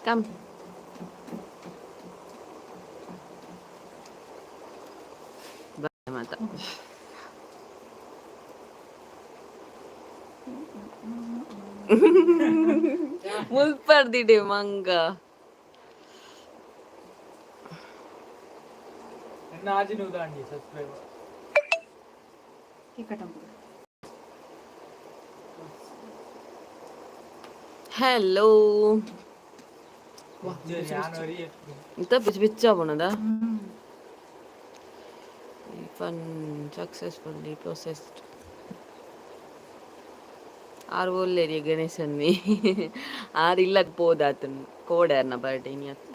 Come. ಮಾತ. ಮುಲ್ಪರ್ದಿಡೆ ಮಂಗ. ಎನ್ನ ಆಜಿನ ಉದಾಂಡಿ ಸಬ್ಸ್ಕ್ರೈಬರ್. ಹಲೋ. ಜಾನ್ವರಿ. ಇಂತ ಬಿಚ್ಚ ಬಿಚ್ಚ ಬೋಣದ ಫನ್ ಸಕ್ಸಸ್ಫುಲ್ಲಿ ಪ್ರೊಸೆಸ್ಡ್. ಆರ್ ಒಲ್ಲೇರಿ ಗಣೇಶನ್ನಿ? ಆರ್ ಇಲ್ಲಗ್ ಪೋದಾತನ್ ಕೋಡಾರ್ನ ಬರ್ಡೇ ಇನಿ ಅತ್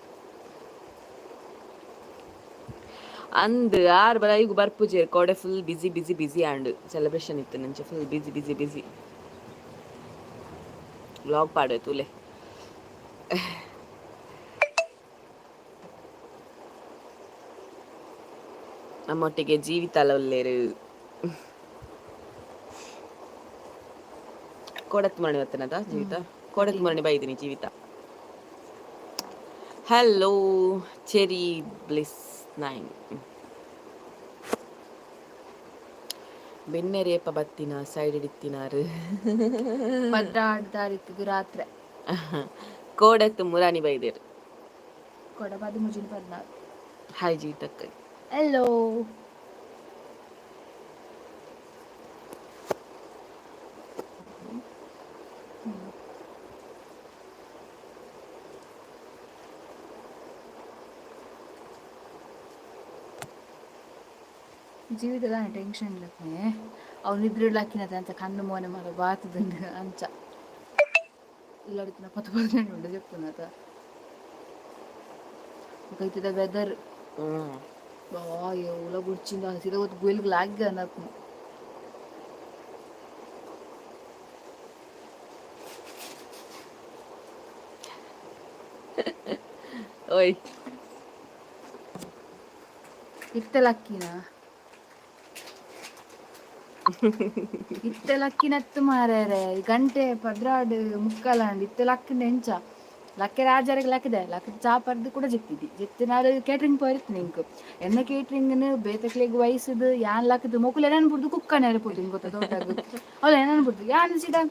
ಅಂದ್. ಆರ್ ಬರ ಈಗ ಬರ್ಪುಜೆರ್. ಕೋಡೆ ಫುಲ್ ಬಿಸಿ ಬಿಸಿ ಬಿಸಿ ಆಂಡ್. ಸೆಲೆಬ್ರೇಷನ್ ಇತ್ತು ನಂಚೆ. ಫುಲ್ ಬಿಸಿ ಬಿಸಿ ಬಿಸಿ. ವ್ಲಾಗ್ ಪಾಡ್ವೆ, ತೂಲೆ. ನಮ್ಮೊಟ್ಟಿಗೆ ಜೀವಿತಾಲ ಉಲ್ಲೇರು. ಕೋಡತ್ ಮರಣಿ ಬತ್ತನದ ಜೀವಿತ. ಕೋಡತ್ ಮರಣಿ ಬೈದಿನಿ ಜೀವಿತ. ಹಲೋ ಚೆರಿ ಬ್ಲಿಸ್ ನೈನ್. ಬೆನ್ನೆರೇಪ ಬತ್ತಿನ ಸೈಡ್ ಇತ್ತಿನಾರು? 12 ತಾರೀಕಿಗೆ ರಾತ್ರಿ. ಕೋಡತ್ತು ಮುರಾನಿ ಬೈದೇರು. ಕೊಡ 13 14. ಹಾಯ್ ಜೀವಿತಕ್ಕ. ಹಲೋ. ಜೀವಿತದ ಟೆನ್ಷನ್ ಲಕ್ನೆ ಅವ್ ನಿದ್ರೆ ಅಂತ ಕಣ್ಣು ಮೋನೆ ಮರ ಬಾತದಂಡು ಅಂಚ ಇಲ್ಲಡಿತಿನ ಪತ್ತು 15 ಉಂಡು ಚೆಪ್ಪುನತ. ಇತ್ತದ ವೆದರ್ ಬಾ ಎವ್ಲ ಗುಡ್ಚಿಂದ ಸೀದಾ ಗೊತ್ತು ಗುಯ್ಲ್ಗ್ ಲಾಗ್ ಅನ್ನಪ್ಪು. ಓಯ್. ಇತ್ತೆ ಲಕ್ಕಿನ, ಇತ್ತೆ ಲಕ್ಕಿನತ್ತು ಮಾರ್ಯಾರೆ. ಗಂಟೆ 12:45 ಅಂಡ್. ಇತ್ತೆ ಲಕ್ಕಿನ ಎಂಚ ಲಕ್ಕೆ? ರಾಜರಿಗೆ ಲಕ್ಕಿದೆ. ಲಕ್ಕ ಚಾ ಪರ್ದು ಕೂಡ ಜೆತ್ತಿದ್ದಿ ಜೆತ್ತಿನಾರು ಕೇಟ್ರಿಂಗ್ ಪೋಯಿರ್ತೀನಿ ಇಂಕ್. ಎನ್ನ ಕೇಟ್ರಿಂಗ್ನ ಬೇತಕ್ಲೆಗ್ ವಯಸ್ಸುದು ಯಾನ್ ಲಕ್ಕದು ಮೊಕುಲು ಎನನ್ ಬುಡ್ದು ಕುಕ್ಕನೇರ ಪೋತೀನಿ ಗೊತ್ತ ತೋಟಗ್. ಅವ್ಲು ಎನನ್ ಬುಡ್ದು ಯಾನ್ ಸೀದಾ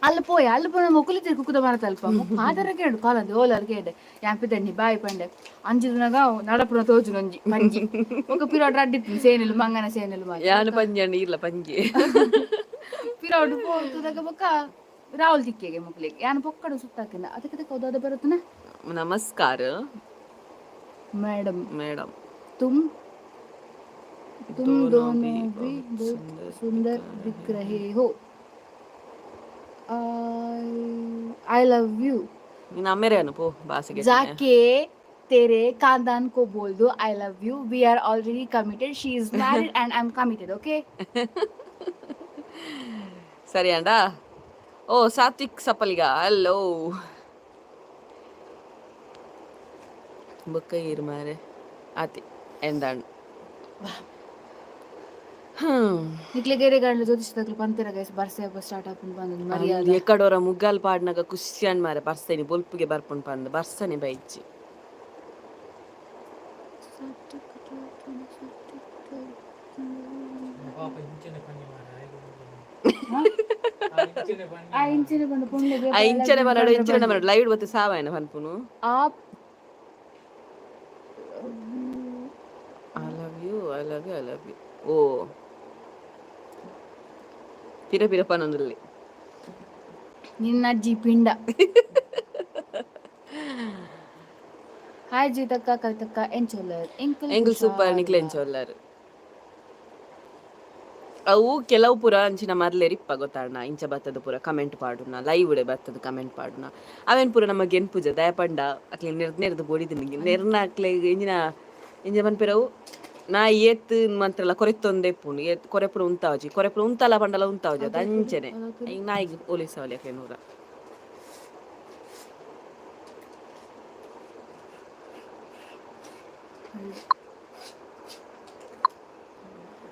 ಅಲ್ಲ ಪೋಯೆ. ಅಲ್ಲ ಪೋನ ಮೊಕುಲು ಕುಕ್ಕುದ ಮರ ತಲ್ಪ ಪಾದರ ಕೇಡು ಕಾಲಂದು ಓಲಾರ್ ಕೇಡೆ. ಯಾನ್ ಪಿದಣ್ಣಿ ಬಾಯಿ ಪಂಡೆ. ಅಂಚಿದನಾಗ ನಡಪುನ ತೋಜುನ ಒಂಜಿ ಪಂಜಿ. ಬೊಕ ಪಿರೋಡ್ ರಡ್ಡಿತ್ತು ಸೇನೆಲು ಮಂಗನ ಸೇನೆಲು ಮಾತ. ಯಾನು ಪಂಜಿ ಅಂಡ ಇರ್ಲ ಪಂಜಿ. ಪಿರೋಡ್ ಪೋತುದಾಗ ಬೊಕ ರಾಹುಲ್ ತಿಕ್ಕೆಗೆ ಮೊಕ್ಲೆಗ್ ಯಾನ್ ಪೊಕ್ಕಡು ಸುತ್ತಾಕಿನ. ಅದಕ್ಕೆ ಅದಕ್ಕೆ ಹೌದಾದ ಬರುತ್ತನ. ನಮಸ್ಕಾರ. ಮೇಡಮ್. ಮೇಡಮ್. तुम तुम दोनों दोनों भी भी बहुत बहुत सुंदर सुंदर दिख दिख रहे हो. I love you. ನೀನು ಅಮ್ಮೇರೇನು ಪೋ ಬಾಸಿಗೆ. जाके तेरे खानदान को बोल दो, I love you. We are already committed. She is married and I am committed, okay? ಸರಿ ಅಂಡ. ಓ ಸಾತ್ವಿಕ್ ಸಪಲಿಗ, ಹಲೋ. ಬೊಕ್ಕ ಇರು ಮಾರೆ ಆತಿ ಎಂದಾಂಡ್. ನಿಕ್ಲೆ ಗಂಡ್ಲು ಜ್ಯೋತಿಷ್ ತಕ್ಲು ಪಂತಿರ ಗೈಸ್, ಬರ್ಸೆ ಸ್ಟಾರ್ಟ್ ಆಪುಂಡು ಬಂದದ್ದು ಮರ್ಯಾದ. ಎಕ್ಕಡೋರ ಮುಗ್ಗಾಲ್ ಪಾಡ್ನಾಗ ಖುಷಿ ಅನ್ ಮಾರೆ, ಬರ್ಸನಿ ಬೊಲ್ಪುಗೆ ಬರ್ಪುಂಡು ಪಂದ್. ಬರ್ಸನೆ ಬೈಜ್ಜಿ. ಪಾಪ ಇಂಚನೆ ಪನ್ನಿ ಮಾರ. ಇಂಚನೆ ಪನ್ನಿ. ಆ ಇಂಚಿನ ಬಂದು ಪೊಂಡೆಗೆ. ಆ ಇಂಚನೆ ಬರಡು, ಇಂಚನೆ ಬರಡು. ಲೈವ್ ಬತ್ತೆ ಸಾವಾಯನ ಪನ್ಪುನು. ಆಪ್. I love you, I love you, I love you. ಓ ಪಿರ ಪಿರ ಪನೊಂದುಲ್ಲೆ. ನಿನ್ನ ಅಜ್ಜಿ ಪಿಂಡ. ಹಾಯ್ ಜೀತಕ್ಕ, ಕವಿತಕ್ಕ, ಎಂಚೊಲ್ಲರ್ ಎಂಕಲ್? ಎಂಕುಲ್ ಸೂಪರ್, ನಿಕ್ಲೆ ಎಂಚೊಲ್ಲರ್? ಅವು ಕೆಲವು ಪೂರ ಅಂಚಿನ ಮರ್ಲೇರಿಪ್ಪ ಗೊತ್ತಾಡ್ನ. ಇಂಚ ಬತ್ತದ ಪೂರ ಕಮೆಂಟ್ ಪಾಡುನ, ಲೈವ್ ಬತ್ತದ ಕಮೆಂಟ್ ಪಾಡುನ. ಅವೇನ್ ಪೂರ ನಮ್ಮ ಗೆನ್ಪುಜ. ದಯಪಂಡ ಅಕ್ಲೆ ನೆರ್ದ್ ನೆರ್ದು ಬೋಡಿದಿನಿ ನೆರ್ನ ಅಕ್ಲೆ ಇಂಜಿನ ಇಂಜ ಪನ್ಪೆರವು. ನಾ ಏತ್ ಮಂತ್ರಲ ಕೊರೆತ್ತೊಂದೇ ಪುಣು. ಏತ್ ಕೊರೆಪುಣ ಉಂತಾವಜಿ, ಕೊರೆಪುಣ ಉಂತಲ ಪಂಡಲ ಉಂತಾವಜಿ. ಅದು ಅಂಚನೆ. ಈಗ ನಾಯಿಗ್ ಪೊಲೀಸ್ ಅವಲಿ ಅಕ್ಲೆ ನೂರ.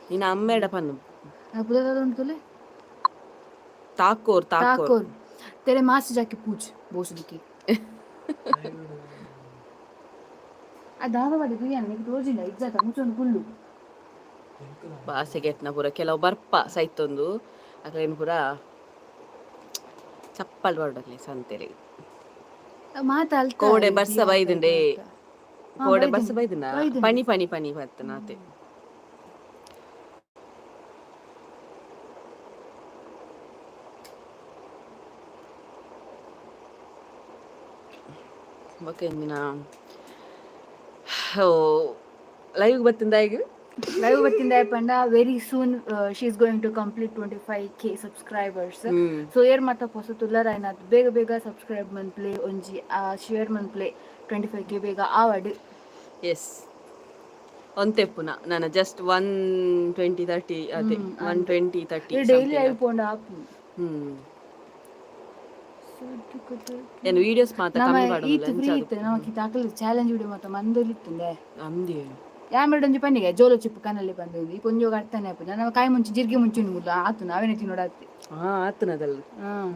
ನಿನ್ನ ಅಮ್ಮೇಡ ಪನ್ನು. ಉಂಟುಲೆ. ತಾಕೋರ್ ತಾಕೋರ್. ठाकुर, तेरे माँ से जाके पूछ भोसड़ी की. ಆ ದಾದವಾಡಿ ತುಯ್ಯಾನ ನಿಕ್ ತೋಜಿಂಡ ಇಜ್ಜಾತ ಮುಚ್ಚೊಂದು ಕುಲ್ಲು. ಬಾಸೆ ಗೆಟ್ನ ಪೂರ ಕೆಲವು ಬರ್ಪ ಸೈತೊಂದು ಅಕ್ಲೇನು ಪೂರ ಚಪ್ಪಲ್ ಪಾಡೊಂದು ಸಂತೆಲಿ. ಮಾತ ಅಲ್ತ ಕೋಡೆ ಬರ್ಸ ಬೈದುಂಡೆ. ಹಾ, ಕೋಡೆ ಬೈದುಂಡು. ಬರ್ಸ ಬೈದುಂಡ? ಬೈದುಂಡು. ಪನಿ ಪನಿ ಪನಿ ಬತ್ತನಾತೆ. ಬೊಕ ಇಂದಿನ ಓ ಲೈವ್ ಬತ್ತಿಂದ ಈಗ. ಲೈವ್ ಬತ್ತಿಂದ ಪಂಡ very soon she is going to complete 25K subscribers. Hmm. So ಏರ್ ಮಾತ ಪೊಸ ತುಲ್ಲರ್ ಆಯ್ನಾತ್ ಬೇಗ ಬೇಗ ಸಬ್ಸ್ಕ್ರೈಬ್ ಮನ್ಪ್ಲೆ, ಒಂಜಿ ಶೇರ್ ಮನ್ಪ್ಲೆ, 25K ಬೇಗ ಆವಡ್. ಎಸ್, ಒಂತೆಪ್ಪುನ ನಾನು ಜಸ್ಟ್ 120 30 ಅದೇ 120 30. ಡೈಲಿ ಐಪೋಂಡ ಆಪು. ಏನು ವಿಡಿಯೋಸ್ ಮಾತ್ರ ನಮ್ಮ ಕಮ್ಮಿ ಈತ್ ಪಾಡೊಂದುಲ್ಲ. ಫ್ರೀ ಇತ್ತು ನಮಕ್ ದಾಖಲೆ ಚಾಲೆಂಜ್ ವಿಡಿಯೋ ಮಾತ ಮಂದೊಲಿತ್ತುಂದೆ. ಅಂದಿ. ಯಾಮೆರಡು ಒಂಜಿ ಪನ್ನಿಗೆ ಜೋಲೋ ಚಿಪ್ಪು ಕನಲ್ಲಿ ಬಂದು ಈ ಪೊಂಜೋಗ ಅರ್ಥನೇ ಆಪುಜ. ನಮ್ಮ ಕಾಯಿ ಮುಂಚೆ ಜಿರ್ಗೆ ಮುಂಚೆ ಮುಲ್ಲ ಆತು ನಾವೇನೆ ತಿನ್ನೋಡಾತಿ. ಹಾ, ಆತನದಲ್ಲ. ಹ್ಮ್.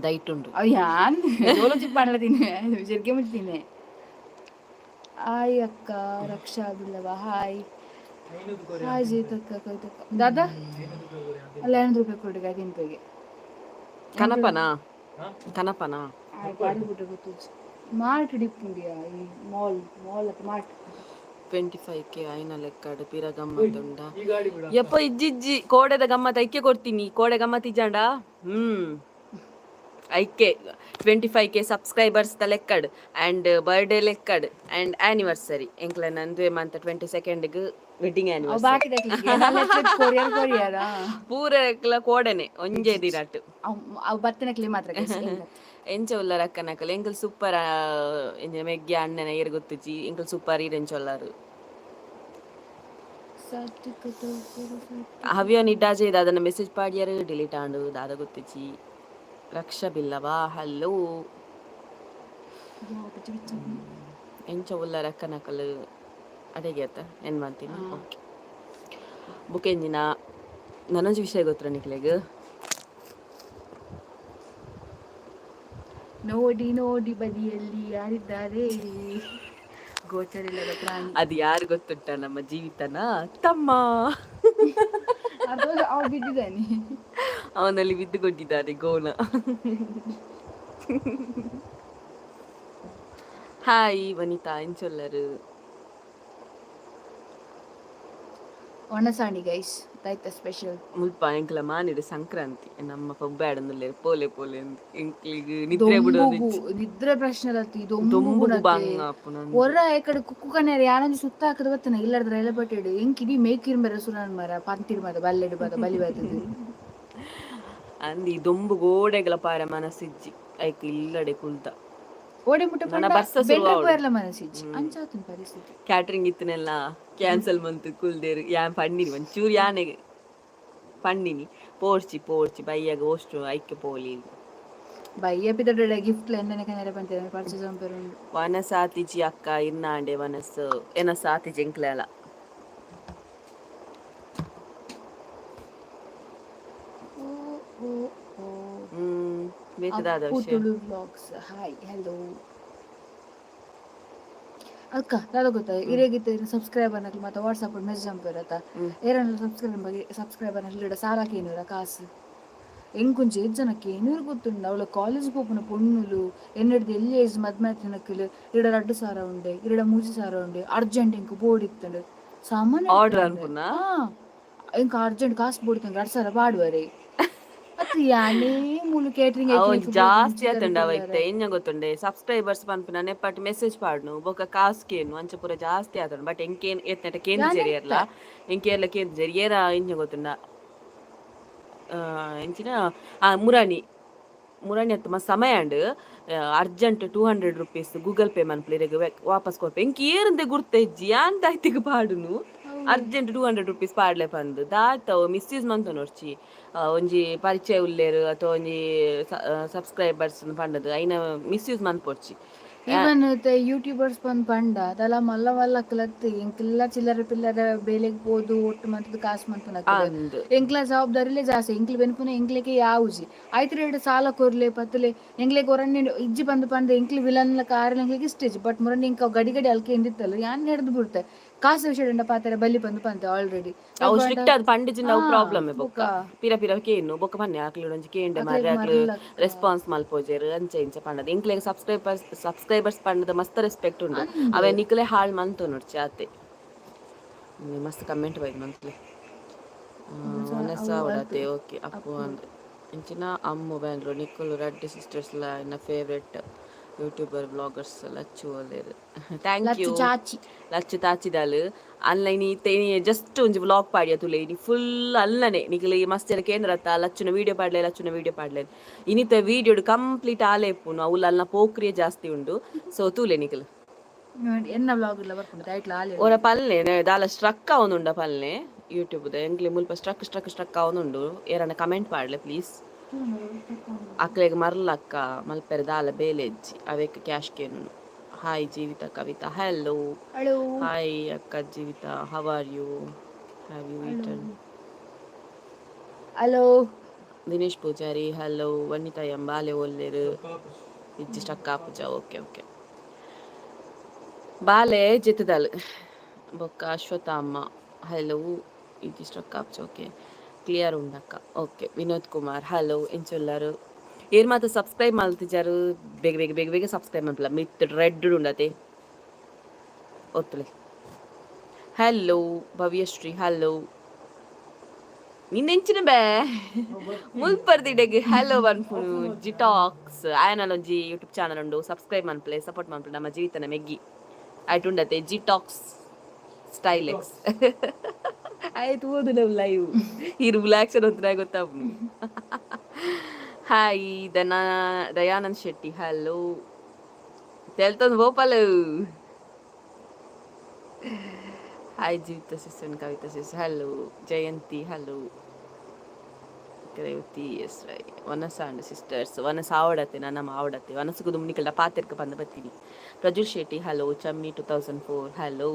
ದೈಟ್ ಉಂಡು. ಅವ್ ಯಾನ್ ಜೋಲೋ ಚಿಪ್ಪು ಮಾಡಲ ತಿನ್ನೆ, ಜಿರ್ಗೆ ಮುಂಚೆ ತಿನ್ನೆ. ಹಾಯ್ ಅಕ್ಕ ರಕ್ಷಾ ಬಿಲ್ಲವ, ಹಾಯ್. ಐನೂರು ಕೊರಿ. ಹಾಯ್ ಜೀತಕ್ಕ, ಕವಿತಕ್ಕ, ದಾದಾ. 500 ರೂಪಾಯಿ ಕೊರಿ ಅಂತ. ಅಲ್ಲ, 500 ರೂಪಾಯಿ ಕೊಡುಗ ತಿನ್ಪೆಗೆ. ಕನಪನಾ? ಹಾ? ಕನಪನಾ? ಮಾರ್ಟ್ ಡಿಪ್ಪುಂಡಿಯಾ ಈ ಮಾಲ್ ಮಾಲ್ ಅಥವಾ ಮಾರ್ಟ್. 25K ಆಯ್ನ ಲೆಕ್ಕಡ್ ಪಿರ ಗಮ್ಮತ್ ಉಂಡ. ಈ ಗಾಡಿ ಬಿಡ. ಯಪ್ಪ, ಇಜ್ಜಿಜ್ಜಿ, ಕೋಡೆದ ಗಮ್ಮತ್ ಐಕೆ ಕೊಡ್ತೀನಿ. ಕೋಡೆ ಗಮ್ಮತ್ ಇಜ್ಜಾಂಡ ಐಕೆ 25K subscribers the ಲೆಕ್ಕಡ್ and birthday ಲೆಕ್ಕಡ್ and anniversary ಎಂಕ್ಲ ನಂದುವೆ ಮಂತ್ 22ಗ್ ವೆಡ್ಡಿಂಗ್ ಅವ್ ಆನಿವರ್ಸರಿ. ಬಾಕಿ ಕೊರಿಯರ್ ಕೊರಿಯರ್. ಪೂರ ಕೋಡೆನೆ ಒಂಜೇ ದಿನಟ್. ಅವ್ ಬತ್ತಿನಕ್ಲಿ ಮಾತ್ರ guys. ಎಂಚ ಉಲ್ಲರ್ ಅಕ್ಕನಕಲ್? ಎಂಕಲ್ ಸೂಪರ್. ಎಂಜ ಮೆಗ್ಯ ಅಣ್ಣನ ಏರ್ ಗೊತ್ತುಜಿ. ಎಂಕಲ್ ಸೂಪರ್, ಈರ್ ಎಂಚ ಉಲ್ಲರ್? ಹವ್ಯ ನಿಡ್ಡಾಜೆ ದಾದನ ಮೆಸೇಜ್ ಪಾಡ್ಯಾರು, ಡಿಲೀಟ್ ಆಂಡು, ದಾದ ಗೊತ್ತುಜಿ. ರಕ್ಷಾ ಬಿಲ್ಲವಾ, ಹಲೋ. ಎಂಚ ಉಲ್ಲರ್ ಅಕ್ಕನಕಲ್? ಅಡೆಗೆ ಆತ ಏನ್ ಮಾಡ್ತೀನಿ. ಓಕೆ, ಬುಕ್ ಎಂಜಿನ ನನೊಂಜಿ ವಿಷಯ ಗೊತ್ತರ ನಿಕ್ಲೆಗ್? ನೋಡಿ ನೋಡಿ, ಬದಿಯಲ್ಲಿ ಯಾರಿದ್ದಾರೆ? ಗೋಚರಿಲ್ಲದ ಪ್ರಾಣಿ. ಅದು ಯಾರು ಗೊತ್ತುಂಟ? ನಮ್ಮ ಜೀವಿತನ ತಮ್ಮ. ಅದು ಅವ್ ಬಿದ್ದಿದ್ದಾನೆ. ಅವನಲ್ಲಿ ಬಿದ್ದುಕೊಂಡಿದ್ದಾನೆ ಗೋಣ. ಹಾಯ್ ವನಿತಾ, ಎಂಚೊಲ್ಲರು? ಒಣಸಾಣಿ ಗೈಸ್, ಆಯ್ತಾ ಸ್ಪೆಷಲ್? ಮುಲ್ಪ ಎಂಕ್ಲ ಮಾನಿಡು ಸಂಕ್ರಾಂತಿ. ನಮ್ಮ ಪೊಬ್ಬಾಡಂದುಲ್ಲೆರ್ ಪೋಲೆ ಪೋಲೆ ಅಂದ್. ಎಂಕ್ಲಿಗ್ ನಿದ್ರೆ ಬಿಡೋದು. ನಿದ್ರೆ ಪ್ರಶ್ನೆ ಅಲ್ಲ ಇದು. ದೊಂಬುಗು ಬಾಂಗ್ ಆಪುನ. ಒರ ಕಡೆ ಕುಕ್ಕು ಕನ್ಯಾರ ಯಾರೊಂದು ಸುತ್ತ ಹಾಕದ ಬತ್ತನ ಇಲ್ಲರ್ದ್ರ ಎಲ್ಲ ಬಟ್ಟೆಡು ಎಂಕ್ ಇಡೀ ಮೇಕಿರ್ ಮರ ಸುರನ್ ಮರ ಪಂತಿರ್ ಮರ ಬಲ್ಲೆಡು ಬದ ಬಲಿ ಬತ್ತದು. ಅಂದಿ, ದೊಂಬು ಗೋಡೆಗಳ ಪಾರ ಮನಸ್ಸಿಜ್ಜಿ, ಐಕ್ ಇಲ್ಲಡೆ ಕುಲ್ತ. ಓಡೆ ಮುಟ್ಟ. ನನ್ನ ಬರ್ಸ ಶುರು ಬೆಂಡ್ರೆ ಆವೊಡು. ಪೋಯರ್ಲ ಮನಸ್ಸಿಜ್ಜಿ, ಅಂಚಾತುನ್ ಪರಿಸ್ಥಿತಿ. ಕ್ಯಾಟ್ರಿಂಗ್ ಇತ್ತನೆಲ್ಲ ಕ್ಯಾನ್ಸಲ್ ಮಂತು ಕುಲ್ದೇರು. ಯಾನ್ ಪಣ್ಣಿನಿ ಒಂಚೂರು ಯಾನೆ ಪಣ್ಣಿನಿ, ಪೋರ್ಚಿ ಪೋರ್ಚಿ ಬಯ್ಯಾಗ ಓಷ್ಟು ಐಕ್ಕೆ ಪೋಲಿ. ಬಯ್ಯ ಪಿದಡ ಗಿಫ್ಟ್ ಎಣ್ಣೆ ಕನ್ಯಾರ ಪಂತೇನೆ ಪರ್ಚೇಸ್ ಉಂಡು. ವನಸಾತಿಜಿ ಅಕ್ಕ, ಇನ್ನಾಂಡೆ ವನಸ್ಸು ಎನ ಸಾತಿಜಿ ಎಂಕ್ಲೆಲ. ಓ ಓ ಓ. ಬೇತದಾದ ಅಪ್ಪು ವಿಷಯ. Tulu vlogs, hi hello. ಅಕ್ಕ, ದಾದ ಗೊತ್ತಾ? ಇರೇಗಿತ್ತ ಸಬ್ಸ್ಕ್ರೈಬರ್ ನಕಲು ಮತ್ತೆ ವಾಟ್ಸಪ್ ಮೆಸೇಜ್ ಅಂಪಿರತ್ತ. ಏರನ್ನ ಸಬ್ಸ್ಕ್ರೈಬ್ ಬಗ್ಗೆ ಸಬ್ಸ್ಕ್ರೈಬರ್ ನಕಲು ಸಾಲಕ್ಕೆ ಏನೂರ ಕಾಸು ಎಂಕುಂಚಿ ಏತ್ ಜನಕ್ಕೆ ಏನೂರು ಗೊತ್ತುಂಡು. ಅವಳ ಕಾಲೇಜ್ ಪೋಪುನ ಪೊಣ್ಣುಲು ಎನ್ನೆಡ್ದು ಎಲ್ಲಿ ಏಜ್ ಮದ್ಮೆ ತಿನಕಲು ಇರಡ 2000 ಉಂಡೆ, ಇರಡ 3000 ಉಂಡೆ, ಅರ್ಜೆಂಟ್ ಎಂಕ್ ಬೋಡಿತ್ತಂಡು ಸಾಮಾನ್ಯ. ಆರ್ಡರ್ ಅನ್ಪುನ. ಎಂಕ್ ಅರ್ಜೆಂಟ್ ಕಾಸು ಬೋಡಿತ್ತಂಗೆ 2000 ಪಾಡುವರೆ ಅತ್ ಯಾನೇ ಮೂಲು ಕೇಟರಿಂಗ್. ಅವು ಜಾಸ್ತಿ ಆತುಂಡ ಅವ ಇತ್ತೆ. ಎಂಜ ಗೊತ್ತುಂಡೆ, ಸಬ್ಸ್ಕ್ರೈಬರ್ಸ್ ಪನ್ಪಿನ ನೆಪ್ಪಟ್ ಮೆಸೇಜ್ ಪಾಡ್ನು ಬೊಕ ಕಾಸ್ ಕೇನು ಅಂಚ ಪೂರ ಜಾಸ್ತಿ ಆತುಂಡು. ಬಟ್ ಎಂಕೇನ್ ಏತ್ನೆಟ ಕೇಂದ್ಜೆರ್ ಏರ್ಲ, ಎಂಕೇರ್ಲ ಕೇಂದ್ಜೆರ್ ಏರ. ಎಂಜ ಗೊತ್ತುಂಡ, ಎಂಚಿನ ಆ ಮುರಾಣಿ ಮುರಾಣಿ ಅತ್ತ ಸಮಯ and urgent ₹200 Google pay ಮನ್ಪುಲೆ, ವಾಪಸ್ ಕೊರ್ಪೆ. ಎಂಕ್ ಏರಂದೆ ಗುರ್ತ ಇಜ್ಜಿ, ಯಾನ್ ದಾಯ್ತಿಗ್ ಪಾಡುನು ಅರ್ಜೆಂಟ್ ₹200 ಪಾಡ್ಲೆ ಪಂದ್. ದಾತವು ಮಿಸ್ಯೂಸ್ ಮಂತೊನೊರ್ಚಿ. ಒಂಜಿ ಪರಿಚಯ ಉಲ್ಲೇರು ಅಥವಾ ಒಂಜಿ ಸಬ್ಸ್ಕ್ರೈಬರ್ಸ್ ಪಂಡದು ಐನ ಮಿಸ್ಯೂಸ್ ಮನ್ಪೊರ್ಚಿ. ಈವನ್ ಯೂಟ್ಯೂಬರ್ಸ್ ಬಂದ್ ಪಂಡ ಅದೆಲ್ಲ ಮಲ್ಲ ಮಲ್ಲ ಕಲತ್ ಎಂಕ್ಲೆಲ್ಲ ಚಿಲ್ಲರೆ ಪಿಲ್ಲರೆ ಬೇಲೆಗ್ ಪೋದು ಒಟ್ಟು ಮಂತದ ಕಾಸು ಮನ್ಪುನಕುಲು. ಅಂದ್. ಎಂಕ್ಲ ಜವಾಬ್ದಾರಿಲೇ ಜಾಸ್ತಿ, ಎಂಕ್ಲು ಬೆನ್ಪುನ ಎಂಕ್ಲೆಗೆ ಯಾವುಜಿ ಐತ್ ರೇಟ್ ಸಾಲ ಕೊರ್ಲೆ ಪತ್ತಲೆ ಎಂಕ್ಲೆಗ್ ಒರಣ್ಣೆ ಇಜ್ಜಿ ಬಂದು ಪಂಡ ಎಂಕ್ಲು ವಿಲನ್ ಕಾರ್ ಎಂಕ್ಲೆಗ್ ಇಷ್ಟ ಇಜ್ಜಿ. ಬಟ್ ಮುರಣ್ಣೆ ಇಂಕ ಗಡಿ ಗಡಿ ಅಲ್ಕೆ ಎಂದಿತ್ತಲ್ಲ ಯಾನ್ ಹಿಡ್ದು ಬಿಡ್ತೆ ಕಾಸು ವಿಷಯ ಪಾತ್ರೆ ಬಲಿ ಬಂದು ಪಂತೆ ಆಲ್ರೆಡಿ. ಅವು ಸ್ಟ್ರಿಕ್ಟ್ ಆದ್ ಪಂಡಿಜಿಂದ ಅವು ಪ್ರಾಬ್ಲಮ್. ಬೊಕ್ಕ ಬೊಕ್ಕ. ಪಿರ ಪಿರ ಕೇನು ಬೊಕ್ಕ ಪನ್ನೆ ಆಕ್ಲು ಒಂಜಿ ಕೇಂಡೆ ಮಾರ್ರೆ, ಆಕ್ಲು ರೆಸ್ಪಾನ್ಸ್ ಮಲ್ಪೋಜೆರ್, ಅಂಚೆ ಇಂಚ ಪಂಡದ. ಎಂಕ್ಲೆಗ್ ಸಬ್ಸ್ಕ್ರೈಬರ್ಸ್ ಸಬ್ಸ್ಕ್ರೈಬರ್ಸ್ ಪಂಡದ ಮಸ್ತ್ ರೆಸ್ಪೆಕ್ಟ್ ಉಂಡು. ಅವೇ ನಿಕ್ಲೆ ಹಾಳ್ ಮಂತು ನೋಡ್ಚಿ ಆತೆ. ಮಸ್ತ್ ಕಮೆಂಟ್ ಬೈದ್ ಮಂತ್ಲೆ ಮನಸ್ಸಾವಡತೆ. ಓಕೆ ಅಪ್ಪು ಅಂದ್ ಇಂಚಿನ ಅಮ್ಮು ಬ್ಯಾಂಗ್ಳೂರ್. ನಿಕ್ಕುಲು ರಡ್ಡ್ ಸಿಸ್ಟರ್ಸ್ ಲ ಎನ್ನ ಫೇವ್ರೆಟ್ ಯೂಟ್ಯೂಬರ್ ವ್ಲಾಗರ್ಸ್ ಲಚ್ಚು ಒಲ್ಲೆರ್. Thank you. Lachchu ಚಾಚಿ. ಲಚ್ಚು ತಾಚಿದಾಲ್ ಆನ್ಲೈನ್ ಇತ್ತೆ ಜಸ್ಟ್ ಒಂಜಿ ವ್ಲಾಗ್ ಪಾಡಿಯ ತುಲೆ. ಇನಿ ಫುಲ್ ಅಲ್ಲನೆ ನಿಕಲೆ ಮಸ್ತ್ ಜನ ಕೇಂದ್ರತ್ತ, ಲಚ್ಚುನ ವೀಡಿಯೋ ಪಾಡ್ಲೆ, ಲಚ್ಚುನ ವೀಡಿಯೋ ಪಾಡ್ಲೆ. ಇನಿತ ವೀಡಿಯೋಡ್ ಕಂಪ್ಲೀಟ್ ಆಲೆ ಇಪ್ಪುನು. ಅವುಲ ಅಲ್ನ ಪೋಕ್ರಿಯೆ ಜಾಸ್ತಿ ಉಂಡು. ಸೊ ತೂಲೆ ನಿಕಲ್. ಎನ್ನ ವ್ಲಾಗ್ ಇಲ್ಲ ಬರ್ಪುಂಡು ಐಟ್ಲ ಆಲೆ. ಒರ ಪಲ್ನೆ ದಾಲ ಸ್ಟ್ರಕ್ ಆವೊಂದುಂಡ ಪಲ್ನೆ. ಯೂಟ್ಯೂಬ್ ದ ಎಂಕ್ಲೆ ಮುಲ್ಪ ಸ್ಟ್ರಕ್ ಸ್ಟ್ರಕ್ ಸ್ಟ್ರಕ್ ಆವೊಂದುಂಡು. ಏರನ ಕಮೆಂಟ್ ಪಾಡ್ಲೆ ಪ್ಲೀಸ್. ಅಕ್ಲೆಗ್ ಮರ್ಲಕ್ಕ ಮಲ್ಪೆರೆ ದಾಲ ಬೇಲೆ ಇಜ್ಜಿ, ಅವೆಕ್ ಕ್ಯಾಶ್ ಕೇನುನು. ಹಾಯ್ ಜೀವಿತ ಕವಿತಾ, ಹಲೋ. ಹಲೋ. ಹಾಯ್ ಅಕ್ಕ ಜೀವಿತ, how are you? Have you eaten? Hello. Dinesh Poojary hello. Vanitha M ಬಾಲೆ ಒಲ್ಲೆರು? ಇಜ್ಜಿ, ಸ್ಟಕ್ ಆಪುಜ. ಓಕೆ ಓಕೆ, ಬಾಲೆ ಜೆತ್ತುದಾಲ್. ಬೊಕ್ಕ ಅಶ್ವತ್ಥ ಅಮ್ಮ ಹಲೋ. ಇಜ್ಜಿ, ಸ್ಟಕ್ ಆಪುಜ. ಓಕೆ, ಕ್ಲಿಯರ್ ಉಂಡಕ್ಕ. ಓಕೆ. ವಿನೋದ್ ಕುಮಾರ್ ಹಲೋ. ಎಂಚೊಲ್ಲಾರು? ಏರ್ ಮಾತ ಸಬ್ಸ್ಕ್ರೈಬ್ ಮಲ್ತಿಜಾರು, ಬೇಗ ಬೇಗ ಬೇಗ ಬೇಗ ಸಬ್ಸ್ಕ್ರೈಬ್ ಮಲ್ಪಲ. ಮಿತ್ ರೆಡ್ ಉಂಡತೆ, ಒತ್ತುಲೆ. Hello Bhavyashree hello. ನಿನ್ನೆಂಚಿನ ಬೇ ಮುಲ್ಪರ್ದಿಡೆಗ್ ಹಲೋ ಪನ್ಪುನು? ಜಿಟಾಕ್ಸ್ ಆಯನಲ ಒಂಜಿ ಯೂಟ್ಯೂಬ್ ಚಾನಲ್ ಉಂಡು. ಸಬ್ಸ್ಕ್ರೈಬ್ ಮನ್ಪಲೆ, ಸಪೋರ್ಟ್ ಮನ್ಪಲೆ. ನಮ್ಮ ಜೀವಿತನ ಮೆಗ್ಗಿ ಆಯ್ತು ಉಂಡತೆ. ಜಿಟಾಕ್ಸ್ ಸ್ಟೈಲ್ ಎಕ್ಸ್ ಆಯ್ತು. ಓದು ನಾವು ಲೈವ್ ಈ ರಿಲ್ಯಾಕ್ಷನ್ ಅಂತ ಗೊತ್ತಾಪುನು. ಹಾಯ್ ದನಾ ದಯಾನಂದ್ ಶೆಟ್ಟಿ ಹಲೋ. ತೆಲ್ತೊಂದು ಗೋಪಾಲ್. ಹಾಯ್ ಜೀವಿತ sis and Kavita sis hello. Jayanti hello. Revathi S Rai. ವನಸ and sisters ವನಸ ಆವಡತೆ ನನ್ನ ಆವಡತೆ ವನಸುಗು ದುಮ್ನಿಕಲ್ಡ ಪಾತೆರ್ಕ ಬಂದ ಬತ್ತೀನಿ. ಪ್ರಜುಲ್ ಶೆಟ್ಟಿ ಹಲೋ. ಚಮ್ಮಿ 2004 ಹಲೋ.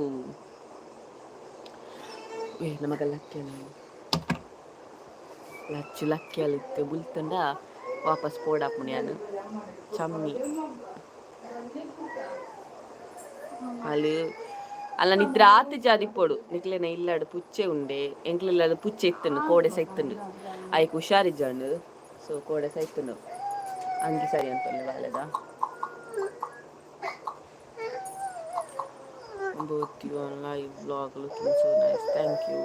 ಏ ನಮಗ ಲಕ್ಕಿ ಲಚ್ಚು ಲಕ್ಕಿ ಅಲ್ಲಿತ್ತು ಬುಲ್ತಂಡ ವಾಪಸ್ ಪೋಡಾಪುಣಿ ಯಾನು. ಚಮ್ಮಿ ಅಲ್ಲಿ ಅಲ್ಲ ನಿದ್ರೆ ಆತ ಜಾದಿ ಪೋಡು. ನಿಕ್ಲೆನ ಇಲ್ಲಡ್ ಪುಚ್ಚೆ ಉಂಡೆ. ಎಂಕ್ಲೆಲ್ಲ ಪುಚ್ಚೆ ಇತ್ತುಂಡು, ಕೋಡೆ ಸೈತುಂಡು. ಐಕ್ ಹುಷಾರಿಜ್ಜಂಡು, ಸೊ ಕೋಡೆ ಸೈತುಂಡು. ಅಂಗಿ ಸರಿ ಅಂತಲ್ಲ ಬಾಲೆದ. Both you on live vlog looking so nice, thank you.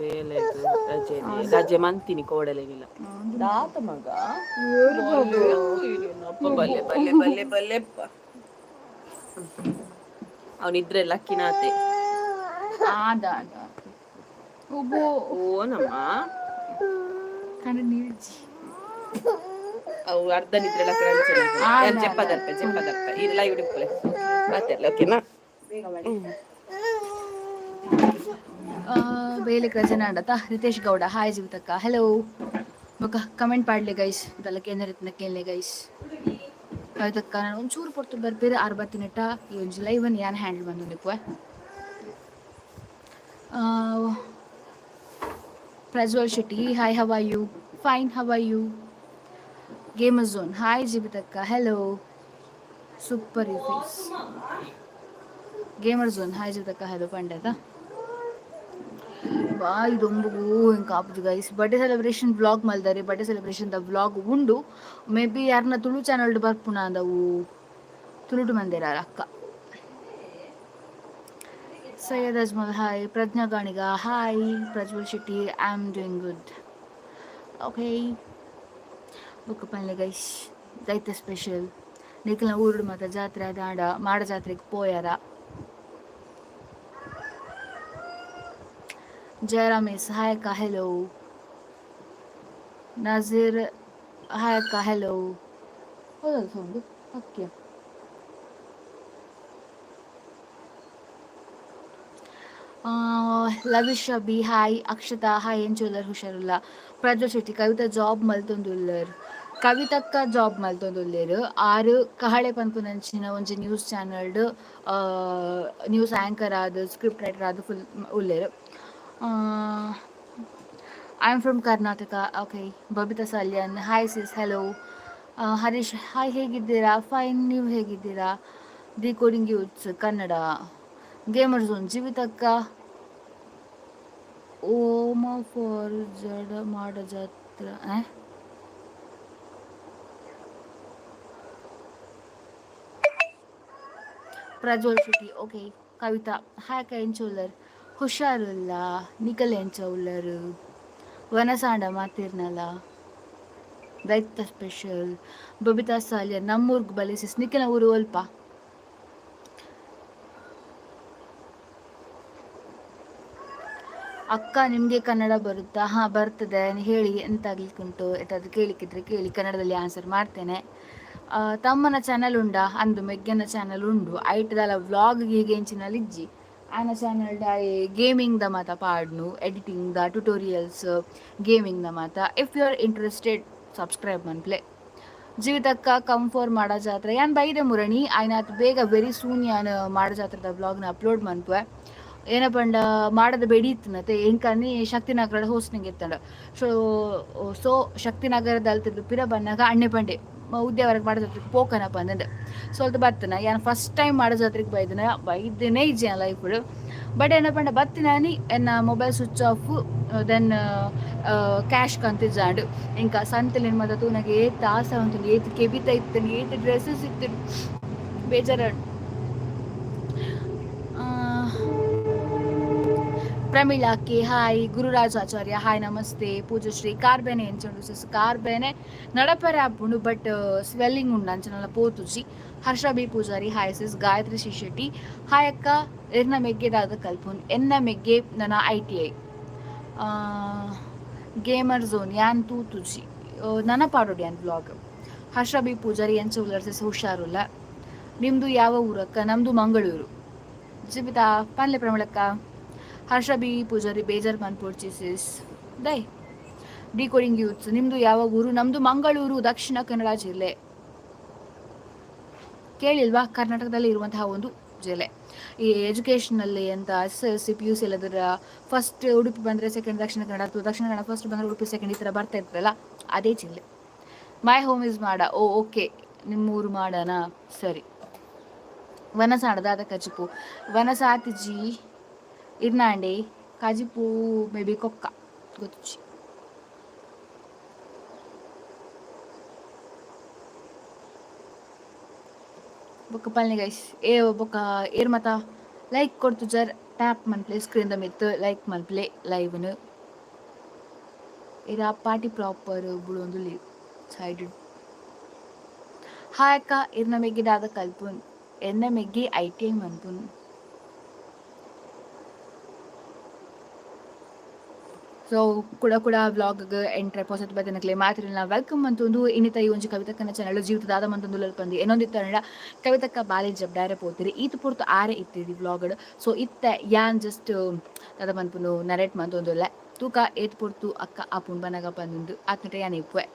ಬೇಲೆಗ್ ರಜೆ ರಜೆ ಮಂತೀನಿ ಕೋಡಲೆಗಿಲ್ಲ. ದಾತ ಮಗ ಅಪ್ಪ, ಬಲ್ಲೆ ಬಲ್ಲೆ ಬಲ್ಲೆ ಬಲ್ಲೆಪ್ಪ. ಅವನಿದ್ರೆ ಲಕ್ಕಿನಾತೆ. ಆದ ಆದ ಒಬ್ಬೋ. ಓನಮ್ಮ. ಕಣ್ಣು ನೀರಿಜ್ಜಿ. ಅವು ಅರ್ಧ ನಿದ್ರೆ ಲಕ್ಕ. ಜೆಪ್ಪದರ್ಪೆ ಜೆಪ್ಪದರ್ಪೆ ಈ ಲೈವ್ ಇಪ್ಪಲೆ ಮಾತಾಡ್ಲಿ, ಓಕೆನಾ? ಬೇಲೆ ರಜನಾಡತ. ರಿತೇಶ್ ಗೌಡ ಹಾಯ್. ಜೀವಿತಕ್ಕ ಹಲೋ. ಬೊಕ ಕಮೆಂಟ್ ಪಾಡ್ಲೆ ಗೈಸ್. ಇದೆಲ್ಲ ಕೇಂದ್ರ ಕೇಳಲೆ ಗೈಸ್. ಕವಿತಕ್ಕ, ನಾನು ಒಂಚೂರು ಪೊರ್ತು ಬರ್ಪೇರು ಆರು ಬತ್ತಿನೆಟ್ಟ. ಈ ಒಂಜಿ ಲೈವ್ ಅನ್ನು ಯಾನ್ ಹ್ಯಾಂಡಲ್ ಬಂದು ನಿಪ್ಪುವೆ. Prajwal Shetty hi, how are you? Fine, how are you? Gamer zone hi. ಜೀವಿತಕ್ಕ hello. Super you face. Gamer zone hi. ಜೀವಿತಕ್ಕ hello. ಪಂಡದ ಬಾ ಇದೊಂಬುಗು ಹಿಂಗೆ ಆಪುಜು ಗೈಸ್. ಬರ್ಡೇ ಸೆಲೆಬ್ರೇಷನ್ ವ್ಲಾಗ್ ಮಲ್ದಾರೆ. ಬರ್ಡೇ ಸೆಲೆಬ್ರೇಷನ್ the vlog ಉಂಡು. May be ಯಾರನ್ನ Tulu channel ಬರ್ಪುಣ ಅಂದವು ತುಳುಟು ಮಂದಿರ ಅಕ್ಕ. Syed Ajmal hi. Prajna Ganiga hi. Prajwal Shetty I am doing good, okay. ಬೊಕ್ಕ ಪನ್ಲೆ ಗೈಸ್, ದೈತ ಸ್ಪೆಷಲ್? ನಿಖಲ್ನ ಊರುಡು ಮಾತ ಜಾತ್ರೆ ದಾಂಡ ಮಾಡ ಜಾತ್ರೆಗೆ ಪೋಯಾರ? ಜಯರಾಮ್ ಎಸ್ ಹಾಯ್ ಅಕ್ಕ ಹಲೋ. ನಾಜಿರ್ ಹಾಯ್ ಅಕ್ಕ ಹಲೋ. ಹೌದಲ್ಲ sound okay. Lavish B hi. Akshata hi. ಎಂಚುಲ್ಲರ್? ಹುಷಾರುಲ್ಲ. ಪ್ರಜ್ವಲ್ ಶೆಟ್ಟಿ ಕವಿತಾ ಜಾಬ್ ಮಲ್ತೊಂದುಲ್ಲರ್. ಕವಿತಕ್ಕ ಜಾಬ್ ಮಲ್ತೊಂದುಲ್ಲೆರ್. ಆರ್ ಕಹಳೆ ಪನ್ಪುನಂಚಿನ ಒಂಜಿ ನ್ಯೂಸ್ ಚಾನೆಲ್ಡ್ ನ್ಯೂಸ್ ಆಂಕರ್ ಆದ್, ಸ್ಕ್ರಿಪ್ಟ್ ರೈಟರ್ ಆದ್ ಫುಲ್ ಉಲ್ಲೆರ್. I am from Karnataka. Okay. Babita Salian, hi sis, hello. Harish, hi, ಹೇಗಿದ್ದೀರಾ? ಫೈನ್, ನೀವು ಹೇಗಿದ್ದೀರಾ? The coding youths Kannada, gamer zone, ಜೀವಿತಕ್ಕ, Oma for ಜಡ ಮಾಡ ಜಾತ್ರೆ. ಪ್ರಜ್ವಲ್ ಶೆಟ್ಟಿ, ಓಕೆ. ಕವಿತಾ, ಹಾಯ್ ಅಕ್ಕ, ಎಂಚ ಉಲ್ಲರ್? ಹುಷಾರುಲ್ಲ. ನಿಕಲ್ ಎಂಚ ಉಲ್ಲರು? ವನಸಾಂಡ ಮಾತಿರ್ನಲ್ಲ ದೈತ ಸ್ಪೆಷಲ್. ಬಬಿತಾ ಸಾಲಿಯನ್, ನಮ್ಮೂರ್ಗ್ ಬಲೆ ಸಿಸ್. ನಿಕಲ್ನ ಊರು ಒಲ್ಪ? ಅಕ್ಕ, ನಿಮಗೆ ಕನ್ನಡ ಬರುತ್ತಾ? ಹಾಂ, ಬರ್ತದೆ. ಹೇಳಿ, ಎಂತ ಆಗ್ಲಿಕ್ಕುಂಟು? ಎಂತಾದ್ರು ಕೇಳಿಕ್ಕಿದ್ರೆ ಕೇಳಿ, ಕನ್ನಡದಲ್ಲಿ ಆನ್ಸರ್ ಮಾಡ್ತೇನೆ. ತಮ್ಮನ ಚಾನಲ್ ಉಂಡಾ? ಅಂದು, ಮೆಗ್ಗನ ಚಾನಲ್ ಉಂಡು. ಐಟದಲ್ಲ ವ್ಲಾಗ್ ಹೀಗೆ ಎಂಚಿನಲ್ಲಿ ಇಜ್ಜಿ. ಆನ ಚಾನಲ್ ಗೇಮಿಂಗ್ the ಮಾತ ಪಾಡ್ನು, editing the tutorials, gaming the ಮಾತ. If you are interested, subscribe ಮನ್ಪ್ಲೆ. ಜೀವಿತಕ್ಕ, come for ಮಾಡ ಜಾತ್ರೆ. ಯಾನ್ ಬೈದೆ ಮುರಣಿ, ಆಯ್ನಾತ್ ಬೇಗ, ವೆರಿ ಸೂನ್ ಯಾನ್ ಮಾಡ ಜಾತ್ರೆದ ವ್ಲಾಗ್ನ ಅಪ್ಲೋಡ್ ಮನ್ಪುವೆ. ಏನಪಂಡ ಮಾಡದ ಬೆಡಿ ಇತ್ತನತೆ ಎಂಕನಿ ಶಕ್ತಿನಗರದ ಹೋಸ್ಟಿಂಗ್ ಇತ್ತಂಡ. ಸೊ ಸೊ ಶಕ್ತಿನಗರದ ಅಲ್ತಿದ್ದು ಪಿರ ಬನ್ನಾಗ ಅಣ್ಣೆ ಪಂಡೆ, ಉದ್ಯಾವರಕ್ಕೆ ಮಾಡ ಜಾತ್ರೆಗೆ ಪೋಕನಪ್ಪ ಅಂದಂದು. ಸ್ವಲ್ಪ ಬತ್ತನ. ಯಾನ್ ಫಸ್ಟ್ ಟೈಮ್ ಮಾಡ ಜಾತ್ರೆಗೆ ಬೈದನ, ಬೈದನೇ ಇಜ್ಜಿ ಲೈಫ್. ಬಟ್ ಏನಪಂಡ ಬತ್ತಿನಾನಿ ಎನ್ನ mobile switch off, then cash ಕಂತಿಜ್ಜಾಂಡ್. ಇಂಕ ಸಂತೆಲಿನ ಮದ ತೂನಗ ಏತ್ ಆಸೆ ಉಂಟು, ಏತ್ ಕೆಬಿತ ಇತ್ತು, ಏತ್ ಡ್ರೆಸ್ಸಸ್ ಇತ್ತು, ಬೇಜಾರ. Pramila K, hi. Gururaj Acharya, hi, ನಮಸ್ತೆ. ಪೂಜಶ್ರೀ, ಕಾರ್ಬೇನೆ ಎಂಚುಂಡು ಸಿಸ್? ಕಾರ್ಬೇನೆ ನಡಪರೆ ಆಪುಂಡು, ಬಟ್ ಸ್ವೆಲ್ಲಿಂಗ್ ಉಂಡು, ಅಂಚನಲ್ಲ ಪೋತುಜಿ. Harsha B Poojari, hi sis. Gayatri Shri Shetty, hi ಅಕ್ಕ, ಎರ್ನ ಮೆಗ್ಗೆದಾದ ಕಲ್ಪುನ್? ಎನ್ನ ಮೆಗ್ಗೆ ನನ್ನ ಐಟಿಐ. ಗೇಮರ್ ಝೋನ್, ಯಾನ್ ತೂತುಜಿ, ನನ ಪಾಡೋಡಿ ಯಾನ್ ವ್ಲಾಗ್. ಹರ್ಷ ಬಿ ಪೂಜಾರಿ, ಎಂಚ ಉಲ್ಲರ್ ಸಿಸ್? ಹುಷಾರುಲ್ಲ. ನಿಮ್ದು ಯಾವ ಊರಕ್ಕ? ನಮ್ದು ಮಂಗಳೂರು. ಜೀವಿತಾ, ಪನ್ಲೆ ಪ್ರಮಳಕ್ಕ. ಹರ್ಷ ಬಿ ಪೂಜಾರಿ, ಬೇಜಾರ್ ಮನ್ಪೊಡ್ಚಿ ಸಿಸ್, ದೈ. ಡಿಕೋಡಿಂಗ್ ಯೂತ್ಸ್, ನಿಮ್ದು ಯಾವ ಊರು? ನಮ್ದು ಮಂಗಳೂರು, ದಕ್ಷಿಣ ಕನ್ನಡ ಜಿಲ್ಲೆ. ಕೇಳಿಲ್ವಾ? ಕರ್ನಾಟಕದಲ್ಲಿ ಇರುವಂತಹ ಒಂದು ಜಿಲ್ಲೆ. ಈ ಎಜುಕೇಷನಲ್ಲಿ ಅಂತ ಎಸ್ಎಸ್ಎಲ್ಸಿ, ಪಿಯುಸಿ ಎಲ್ಲದರ ಫಸ್ಟ್ ಉಡುಪಿ ಬಂದರೆ ಸೆಕೆಂಡ್ ದಕ್ಷಿಣ ಕನ್ನಡ, ಅಥವಾ ದಕ್ಷಿಣ ಕನ್ನಡ ಫಸ್ಟ್ ಬಂದರೆ ಉಡುಪಿ ಸೆಕೆಂಡ್, ಈ ಥರ ಬರ್ತಾ ಇರ್ತದಲ್ಲ, ಅದೇ ಜಿಲ್ಲೆ. My home is Mada. Oh, okay, ನಿಮ್ಮೂರು ಮಾಡನಾ? ಸರಿ. ವನಸಾಡದಾದ ಕಜಿಪು? ವನಸಾತಿಜಿ ಇರ್ನಾಂಡೆ. ಕಜಿಪು ಮೇ ಬಿ ಕೊಕ್ಕ, ಗೊತ್ತುಜಿ. ಬೊಕ್ಕ ಪಲ್ನಿ ಗೈಸ್. ಏ ಬೊಕ್ಕ ಏರ್ ಮತ ಲೈಕ್ ಕೊಡ್ತುಜರ್, ಟ್ಯಾಪ್ ಮನ್ಪ್ಲೆ ಸ್ಕ್ರೀನ್ the ಮಿತ್ತು, ಲೈಕ್ ಮನ್ಪ್ಲೆ ಲೈವ್ನು. ಇರ ಪಾರ್ಟಿ ಪ್ರಾಪರ್ ಬುಡೊಂದು ಲೀವ್ ಸೈಡ್. ಹಾಯ್ ಅಕ್ಕ, ಇರ್ನ ಮೆಗ್ಗಿ ದಾದ ಕಲ್ಪುನ್? ಎನ್ನ ಮೆಗ್ಗಿ ಐಟಿಐ ಮನ್ಪುನ್. ಸೊ ಕುಡ ಕುಡ ವ್ಲಾಗ್ ಎಂಟ್ರೆ ಪೊಸತ್ ಬತ್ತಿನಕ್ಲೆ ಮಾತ್ರೆಲ್ಲ welcome ಅಂತಂದು. ಇನ್ನಿತ ಈ ಒಂಜಿ ಕವಿತಕ್ಕನ ಚಾನಲ್ ಜೀವಿತ ದಾದ ಮಂತೊಂದು ಪಂದು ಏನೊಂದಿತ್ತಂಡ ಕವಿತಕ್ಕ ಬಾಲೆ ಜಬ್ಡಾರೆ ಪೋತಿರಿ. ಈತ ಪೊರ್ತು ಆರೆ ಇತ್ತಿದಿ ವ್ಲಾಗ್. ಸೊ ಇತ್ತೆ ಯಾನ್ ಜಸ್ಟ್ ದಾದ ಮನ್ಪುನು ನರೇಟ್ ಮಂತೊಂದುಲ್ಲೆ. ತೂಕ ಏತ್ ಪೊರ್ತು ಅಕ್ಕ ಆಪುಂಡು ಬನಗ ಪಂದುಂದು. ಆತ್ನಟ ಯಾನ್ ಇಪ್ಪುವೆ.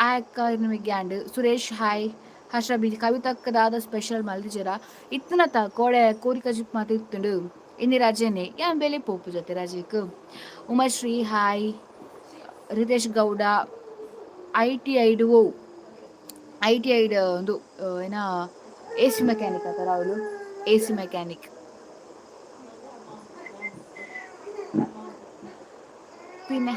ಆ ಅಕ್ಕ ನಿಮಗೆ ಆಂಡ್. ಸುರೇಶ್, ಹಾಯ್. ಹರ್ಷ ಬಿ, ಕವಿತಕ್ಕ ದಾದ ಸ್ಪೆಷಲ್ ಮಲ್ದಿಜರ? ಇತ್ತನತ ಕೋಡೆ ಕೋರಿ ಕಜಿಪ್ ಮಾತ ಇತ್ತುಂಡು. ಇನಿ ರಜೆನೆ, ಯಾನ್ ಬೇಲೆ ಪೋಪು ಜೊತೆ ರಜೆಕ್. ಉಮಾಶ್ರೀ, ಹಾಯ್. ರಿತೇಶ್ ಗೌಡ, ಐಟಿಐಡ್. ಓ, ಐಟಿಐಡ್ ಒಂದು ಏನ ಎಸಿ ಮೆಕ್ಯಾನಿಕ್ ಆತರ ಅವಳು, ಎಸಿ ಮೆಕ್ಯಾನಿಕ್. പിന്നെ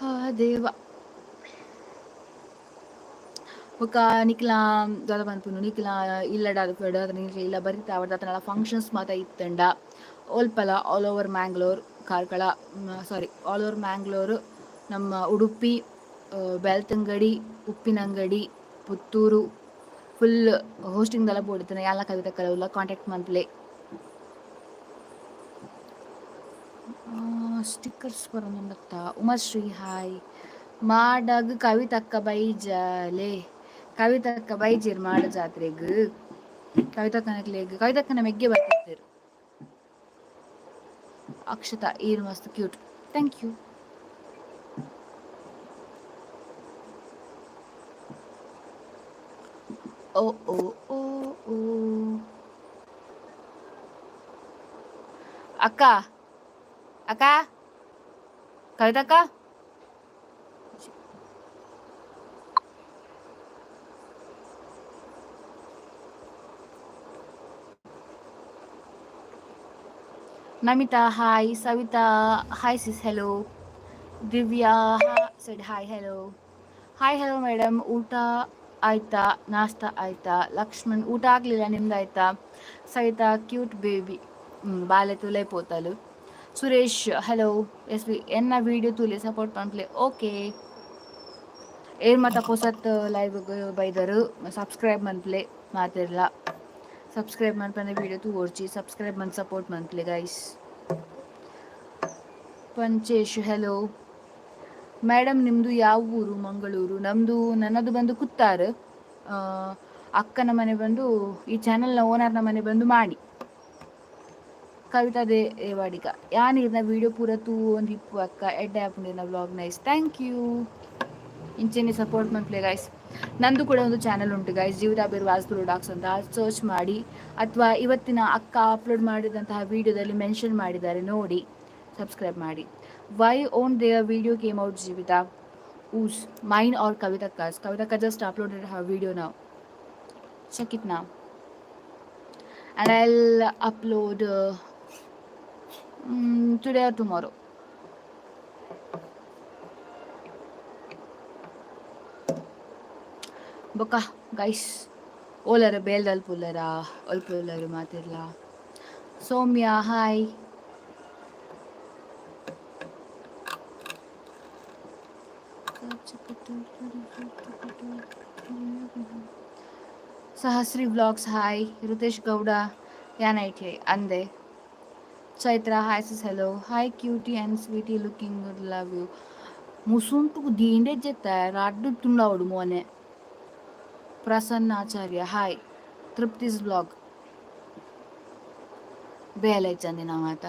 ಆ ದೇವ. ಬೊಕ್ಕ ನಿಕ್ಲ ದಾದ ಪನ್ಪುನು, ನಿಕ್ಲ ಇಲ್ಲಡ ನಿಕ್ಲ ಇಲ್ಲ ಬರಿತ ಆವಡ್ ಫಂಕ್ಷನ್ಸ್ ಮಾತ ಇತ್ತಂಡ ಒಲ್ಪಲ all over Mangalore, Karkala, sorry, all over Mangalore, ನಮ್ಮ ಉಡುಪಿ, ಬೆಳ್ತಂಗಡಿ, ಉಪ್ಪಿನಂಗಡಿ, ಪುತ್ತೂರು ಫುಲ್ ಹೋಸ್ಟಿಂಗ್ ದೆಲ್ಲ ಬೋಡಿತ್ತನ. ಯಾಲ ಕವಿತಕ್ಕಲ ಕಾಂಟ್ಯಾಕ್ಟ್ ಮನ್ಪುಲೆ. ಸ್ಟಿಕ್ಕರ್ಸ್ ಬರೋದುಂಡತ್ತ. ಉಮಾಶ್ರೀ, ಹಾಯ್. ಮಾಡಗ್ ಕವಿತಕ್ಕ ಬೈಜಲೆ? ಕವಿತಕ್ಕ ಬೈಜೆರ್ ಮಾಡ ಜಾತ್ರೆಗ್. ಕವಿತಕ್ಕನಕ್ಲೆಗ್, ಕವಿತಕ್ಕನ ಮೆಗ್ಗೆ ಬರ್ತಿತ್ತೆರ್. ಅಕ್ಷತಾ ಈರ್ ಮಸ್ತ್ ಕ್ಯೂಟ್. Thank you. ಓ ಓ ಓ ಓ ಅಕ್ಕ, ಅಕ್ಕ, ಕವಿತಕ್ಕ. Namita hi, Savita hi sis, hello. Divya said hi, hello. Hi, hello madam, ಊಟ ಆಯ್ತಾ? ನಾಸ್ತಾ ಆಯ್ತಾ? ಲಕ್ಷ್ಮಣ್ ಊಟ ಆಗಲಿಲ್ಲ, ನಿಮ್ದಾಯ್ತಾ? ಸವಿತಾ ಕ್ಯೂಟ್ ಬೇಬಿ, ಬಾಲೆ ತುಲೆ ಪೋತಲು. ಸುರೇಶ್ ಹಲೋ, ಎಸ್ ವಿ ಎನ್ನ ವಿಡಿಯೋ ತೂಲೆ ಸಪೋರ್ಟ್ ಪನ್ಪ್ಲೆ. ಓಕೆ, ಏರ್ ಮತ ಪೊಸತ್ ಲೈವ್ ಬೈದರು ಸಬ್ಸ್ಕ್ರೈಬ್ ಮನ್ಪ್ಲೆ ಮಾತಿರ್ಲ. ಸಬ್ಸ್ಕ್ರೈಬ್ ಮನ್ಪಂದೆ ವಿಡಿಯೋ ತೂ ಓಡ್ಚಿ ಸಬ್ಸ್ಕ್ರೈಬ್ ಮನ್ ಸಪೋರ್ಟ್ ಮನ್ಪ್ಲೆ ಗೈಸ್. ಪಂಚೇಶ್ ಹಲೋ ಮೇಡಮ್, ನಿಮ್ಮದು ಯಾವ ಊರು? ಮಂಗಳೂರು ನಮ್ಮದು. ನನ್ನದು ಬಂದು ಕುತ್ತಾರು. ಅಕ್ಕನ ಮನೆ ಬಂದು, ಈ ಚಾನೆಲ್ನ ಓನರ್ನ ಮನೆ ಬಂದು ಮಾಡಿ. ಕವಿತಾ ದೇವಾಡಿಗ ಯಾನ್ ಇರ್ನ ವಿಡಿಯೋ ಪೂರ ತೂ ಒಂದು ಇಪ್ಪು ಅಕ್ಕ, ಎಡ್ಡೆ ಆಪುಂಡು ವ್ಲಾಗ್, ನೈಸ್, thank you. ಇಂಚೆನೆ ಸಪೋರ್ಟ್ ಮನ್ಪ್ಲೆ ಗೈಸ್. ನಂದು ಕೂಡ ಒಂದು ಚಾನೆಲ್ ಉಂಟು ಗೈಸ್, ಜೀವಿತಾ ಬಿರ್ವಾಸ್ ಡಾಕ್ಸ್ ಅಂತ ಸರ್ಚ್ ಮಾಡಿ ಅಥವಾ ಇವತ್ತಿನ ಅಕ್ಕ ಅಪ್ಲೋಡ್ ಮಾಡಿದಂತಹ ವಿಡಿಯೋದಲ್ಲಿ ಮೆನ್ಷನ್ ಮಾಡಿದ್ದಾರೆ, ನೋಡಿ, ಸಬ್ಸ್ಕ್ರೈಬ್ ಮಾಡಿ. Why won't their video came out, Jeevitha? Whose, mine or Kavithakka's? Kavithakka just uploaded her video now, check it now, and I'll upload today or tomorrow. ಬೊಕ್ಕ ಗೈಸ್, ಓಲರ ಬೇಲ್ದಲ್ ಪುಲ್ಲರ ಒಲ್ಪುಲ್ಲರು ಮಾತಿರ್ಲ. Soumya hi. Sahasri vlogs hi. Ritesh Gowda ಯಾನ್ ಐಟ್ ಅಂದೆ. Chaitra hi sis, hello. Hi cutie and sweetie, looking good, love you. ಮುಸುಂಟು ದಿಂಡೆ ಜೆತ್ತ ರಡ್ಡು ತುಂಡಾವಡು ಮೋನೆ. ಪ್ರಸನ್ನ ಆಚಾರ್ಯ ಹಾಯ್. ತೃಪ್ತಿಸ್ ಬ್ಲಾಗ್ ಬೇಲೆ ಚಂದಿನ ಮಾತ.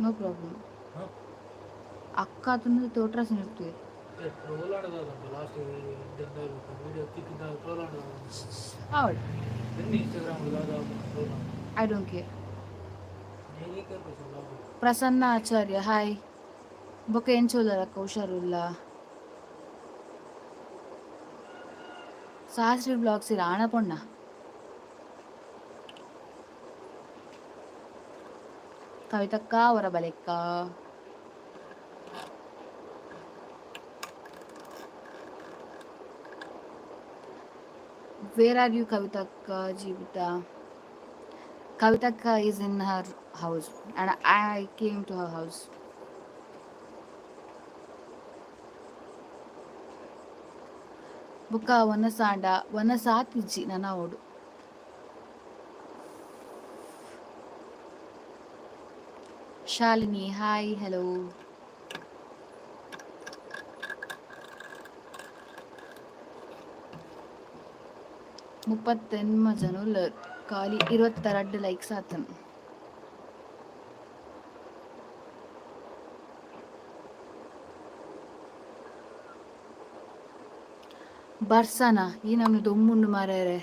No problem. ಅಕ್ಕ ತುಂಡು ತೋಟ್ರಾಸ್ ನಿರ್ತುವೆ. ಹೌದು, I don't care. Prasanna Acharya hi. ಬೊಕ್ಕ ಎಂಚೋಲರಕ್ಕ, ಹುಷಾರುಲ್ಲ? ಸಹಸ್ರಿ ಬ್ಲಾಗ್ಸ್ ಇರ ಆಣ ಪೊಣ್ಣ. ಕವಿತಕ್ಕ ಅವರ ಬಲೆಕ್ಕ. Where are you Kavithakka? Jeevitha, Kavithakka is in her house and I came to her house. ಬುಕ್ಕ ವನಸಾಂಡ ವನಸಾತಿಜ್ಜಿ ನನ ಓಡು. Shalini hi, hello. 38 ಜನ ಖಾಲಿ, 22 ಲೈಕ್ಸ್ ಆತನ. ಬರ್ಸನ ಈ ನಮ್ನ ದೊಮ್ಮುಂಡು ಮಾರಾಯರೆ,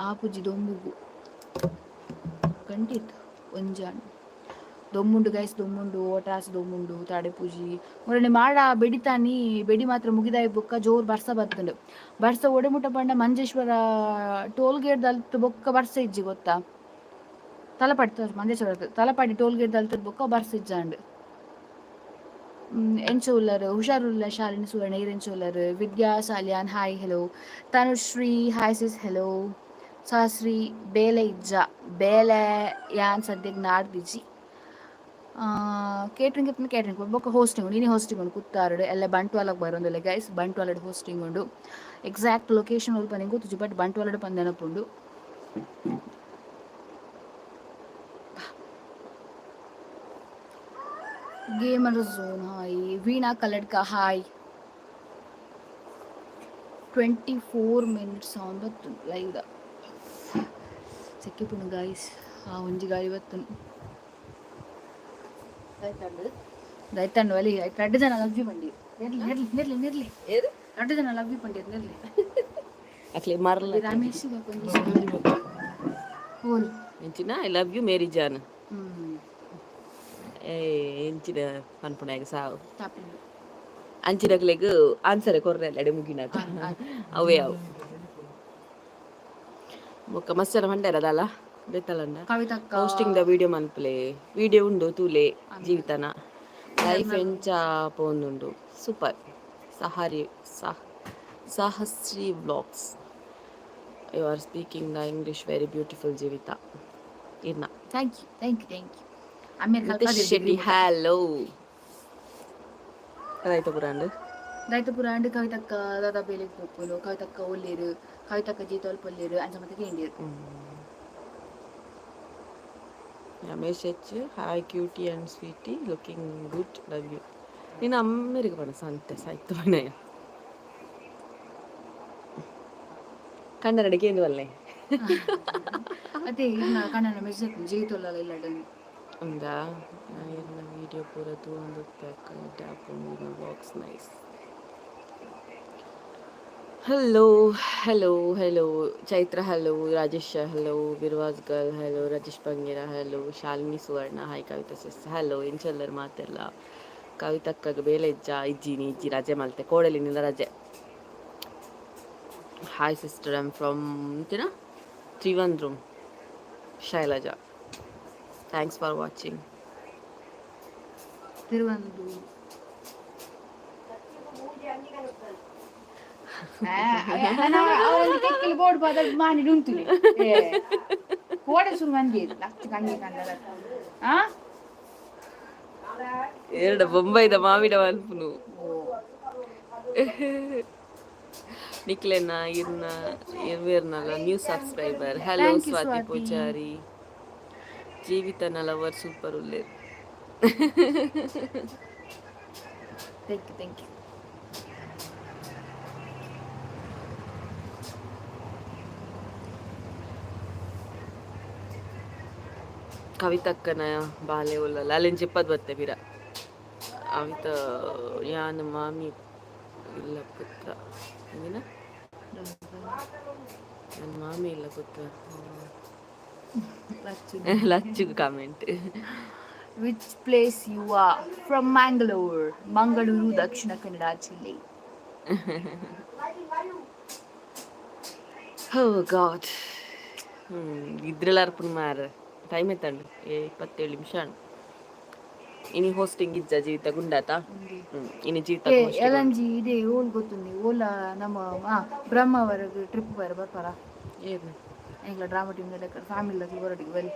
ಆಪುಜಿ ದೊಂಬುಗು ಗಂಟಿತ್ತು ಒಂಜಾಂಡ್ ದೊಮ್ಮುಂಡು ಗೈಸ್, ದೊಮ್ಮುಂಡು ಓಟಾಸ್ ದೊಮ್ಮುಂಡು ತಾಡೆ ಪೂಜಿ ಮೊರನೆ ಮಾಡ ಬೆಡಿತಾನಿ. ಬೆಡಿ ಮಾತ್ರ ಮುಗಿದಾಯಿ ಬೊಕ್ಕ ಜೋರ್ ಬರ್ಸ ಬತ್ತುಂಡು. ಬರ್ಸ ಒಡೆಮುಟ್ಟ ಪಂಡ ಮಂಜೇಶ್ವರ ಟೋಲ್ ಗೇಟ್ ದಲ್ತ್ ಬೊಕ್ಕ ಬರ್ಸ ಇಜ್ಜಿ ಗೊತ್ತಾ. ತಲಪಾಡಿ, ಮಂಜೇಶ್ವರ ತಲಪಾಡಿ ಟೋಲ್ ಗೇಟ್ ದಲ್ತದ ಬೊಕ್ಕ ಬರ್ಸ ಇಜ್ಜಾಂಡ್. ಎಂಚ ಉಲ್ಲರ್? ಹುಷಾರುಲ್ಲ ಶಾಲಿನಿ ಸುವರ್ಣ, ಈರ್ ಉಲ್ಲರ್? Vidya Salian hi, hello. Tanushree hi sis, hello. Sahasri ಬೇಲೆ ಇಜ್ಜ? ಬೇಲೆ ಯಾನ್ ಸದ್ಯಕ್ಕೆ ನಾಡ್ದಿಜ್ಜಿ. ಕೇಟ್ರಿಂಗ್ ಇತ್ತು, ಕೇಟ್ರಿಂಗ್ ಬೊಕ್ಕ ಹೋಸ್ಟಿಂಗ್ ಉಂಡು. ಇನಿ ಹೋಸ್ಟಿಂಗ್ ಉಂಡು ಕುತ್ತಾರಡು ಎಲ್ಲ ಬಂಟ್ವಾಳಗ್ ಬರೋಂದುಲ್ಲೆ ಗೈಸ್. ಬಂಟ್ವಾಳಡ್ ಹೋಸ್ಟಿಂಗ್ ಉಂಡು. ಎಕ್ಸಾಕ್ಟ್ ಲೊಕೇಶನ್ ಒಲ್ಪ ನಿಂಗೆ ಗೊತ್ತುಜಿ, ಬಟ್ ಬಂಟ್ವಾಳಡ್ ಪಂದ್ ನೆನಪುಂಡು. Gamer zone hi. Veena Kalladka hi. 24 minutes on live. ಸೆಕೆ ಗಾಯ್ಸ್. ಆ ಒಂಜಿ ಗಾಳಿ ಬತ್ತುನು. ದೈತಂಡು ಅಲ್ಲಿ ಐಟ್ ರಡ್ಡ್ ಜನ ಲವ್ you ಪಂಡಿ. ನೆರ್ಲಿ ನೆರ್ಲಿ ನೆರ್ಲಿ ನೆರ್ಲಿ. ಏರು? ರಡ್ಡ್ ಜನ ಲವ್ you ಪಂಡಿರ್ ನೆರ್ಲಿ. ಅಕ್ಲೆ ಮರ್ಲ. ರಮೇಶ್ ಬೊಕ ಓಲ್. ಎಂಚಿನ I love you Mary John. ಹ್ಮ್. ಏ, ಎಂಚಿನ ಪನ್ಪುನಾಗ ಸಾವು. ತಾಪಿಂಡು. ಅಂಚಿನಕ್ಲೆಗ್ ಆನ್ಸರ್ ಕೊರ್ರೆ ಅಡೆ ಮುಗಿನಾಥ ಅವೇ ಅವು. ಬೊಕ್ಕ ಮಸ್ತ್ ಜನ ಪಂಡೇರ ಅದಲ್ಲ ಬೇತಲಂಡ. ಕವಿತಕ್ಕ. ಪೋಸ್ಟಿಂಗ್ the video ಮನ್ಪುಲೆ, ವಿಡಿಯೋ ಉಂಡು ತೂಲೆ. ಜೀವಿತನ ಲೈಫ್ ಎಂಚ ಪೋಂದುಂಡು? Super. ಸಹಾರಿ Sahasri vlogs, you are speaking the English very beautiful Jeevitha ಇರ್ನ. Thank you, thank you, thank you. Amer. Nitish Shetty hello. ಅದಾಯ್ತು ಪುರಾಂಡ್. ದೈತಪುರ ಅಂಡ್ ಕವಿತಕ್ಕ ದಾದಾ ಬೇಲೆಗ್ ಪೋಪುನು. ಕವಿತಕ್ಕ ಒಲ್ಲೇರು, ಕವಿತಕ್ಕ ಜೀತೋಲ್ ಪೊಲ್ಲೇರು, ಅಂಚ ಮತ್ತೆ ಕೇಂಡಿರು. Ramesh H, hi cutie and sweetie, looking good, love you. ನೀನು ಅಮ್ಮೆರಿಗೆ ಪಣ ಸಂತೆ ಸಾಯ್ತು ಮನೆಯ ಕಣ್ಣರಡಿಗೆ ಏನು ಅಲ್ಲೇ. ಅದೇ ಇರ್ನ ಕಣ್ಣನ ಮೆಸೇಜ್ ಜೀತೋಲ್ಲ ಇಲ್ಲ. ಉಂದಾ ಇರ್ನ ವಿಡಿಯೋ ಪೂರ ತೂವೊಂದು vlogs nice. Hello hello hello Chaitra, hello Rajesh, hello Birwas girl, hello Rajesh Bangera, hello Shalini Suvarna, hi Kavitha sis, hello. ಎಂಚಲ್ಲರ್ ಮಾತೆಲ್ಲ? ಕವಿತಕ್ಕಗ್ ಬೇಲೆ ಇಜ್ಜ? ಇಜ್ಜಿನಿ ಇಜ್ಜಿ, ರಜೆ ಮಲ್ತೆ ಕೋಡಲಿನಿಂದ ರಜೆ. Hi sister, I'm from ತಿನ Trivandrum. Shailaja, thanks for watching. ತಿರುವಂದು ಕೆಕ್ಕಲಿ ಬೋರ್ಡ್ ಬಾದ ಮಾನಿ ಉಂತುಲಿ ಕೋಡೆ ಶುರು ಮಂದಿ ಲಕ್ಷ ಕಂಡಿ ಕಂಡಲ ಆ. ಎರಡು ಬೊಂಬೈದ ಮಾವಿಡ ಮಲ್ಪುನು ನಿಕ್ಲೆನ ಇರ್ನ ಇರ್ವೇರ್ನಲ new subscriber. Hello. Thank you, Swati. Swati. Poojary, ಜೀವಿತನ lover super ಉಲ್ಲೇರ್. Thank you, thank you. ಕವಿತಕ್ಕನ ಬಾಲೆ ಉಲ್ಲಲ್ಲ ಅಲ್ಲಿಂದ ಚಿಪ್ಪದ್ ಬತ್ತೆ ಬಿರ ಅವಿತ ಯಾನ್ ಮಾಮಿ ಇಲ್ಲ ಪುತ್ರ ಎಂದಿನ ನನ್ನ ಮಾಮಿ ಇಲ್ಲ ಪುತ್ರ. Lachchu comment. Which place you are from? Mangalore, Mangaluru, Dakshina Kannada ಜಿಲ್ಲೆ. ಓ ಗಾಡ್. ಇದ್ರೆಲ್ಲ ಅರ್ಪಣ ಮಾರ ಟೈಮ್ ಎತ್ತಂಡು? ಏ 27 ನಿಮಿಷ. ಇನಿ ಹೋಸ್ಟಿಂಗ್ ಇಜ್ಜ ಜೀವಿತ ಗುಂಡಾತ? ಇನಿ ಜೀವಿತ. ಏ ಎಲಂಜಿ ಇದೆ ಓಲ್ ಗೊತ್ತುಂದಿ ಓಲ ನಮ್ಮ ಬ್ರಹ್ಮಾವರಗ್ ಟ್ರಿಪ್ ಬರ ಬರ್ಪಾರ? ಏನು? ಎಂಗ್ಲ ಡ್ರಾಮಾ ಟೀಮ್ ಫ್ಯಾಮಿಲಿ ಹೊರಟಿಗೆ ಬರಿ.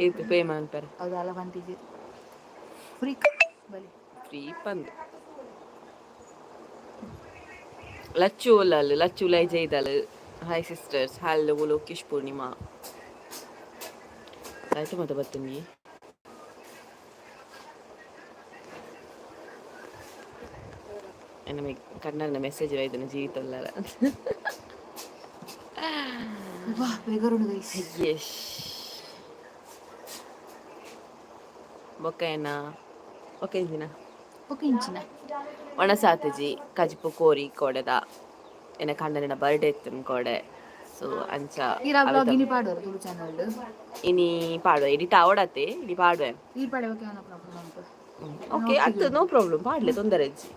ಏತು ಪೇ ಮಾಡ್ತಾರೆ? ಹೌದು ಅಲ್ಲ ಬಂತಿದ್ದೀರಿ ಫ್ರೀ ಬಲಿ. ಫ್ರೀ ಪಂದ್ ಲಚ್ಚು ಒಲ್ಲಾಲು ಲಚ್ಚು ಲೈ ಜೈದಾಲು. Hi sisters, hello Lokesh Purnima. ಆಯ್ತು ಮತ್ತೆ ಬರ್ತೀನಿ. ನಮಗೆ ಕನ್ನಡ ಮೆಸೇಜ್ ಇದನ್ನು ಜೀವಿತ ಅಲ್ಲ. ವಾ ಬೇಗರುಂಡು ಗೈಸ್. ಯಶ್ ಬೊಕ್ಕ ಓಕೆ ಇಂಜಿನ. ಓಕೆ ಇಂಚಿನ. ಒಣಸಾತಜಿ ಕಜಿಪು ಕೋರಿ ಕೋಡೆದ ಎನ್ನ ಕಣ್ಣನಿನ ಬರ್ಡೇ ಇತ್ತು ಕೋಡೆ, ಸೊ ಅಂಚ. ಈರ ಬ್ಲಾಗ್ ಇನಿ ಪಾಡುವರ ತುಳು ಚಾನಲ್? ಇನಿ ಪಾಡುವ, ಎಡಿಟ್ ಆವಡತ್ತೆ, ಇನಿ ಪಾಡುವೆ. ಈ ಪಾಡೆ ಓಕೆ ನೋ ಪ್ರಾಬ್ಲಮ್ ಉಂಟು. ಓಕೆ ಅದು ನೋ ಪ್ರಾಬ್ಲಮ್, ಪಾಡ್ಲೆ ತೊಂದರೆ ಇಜ್ಜಿ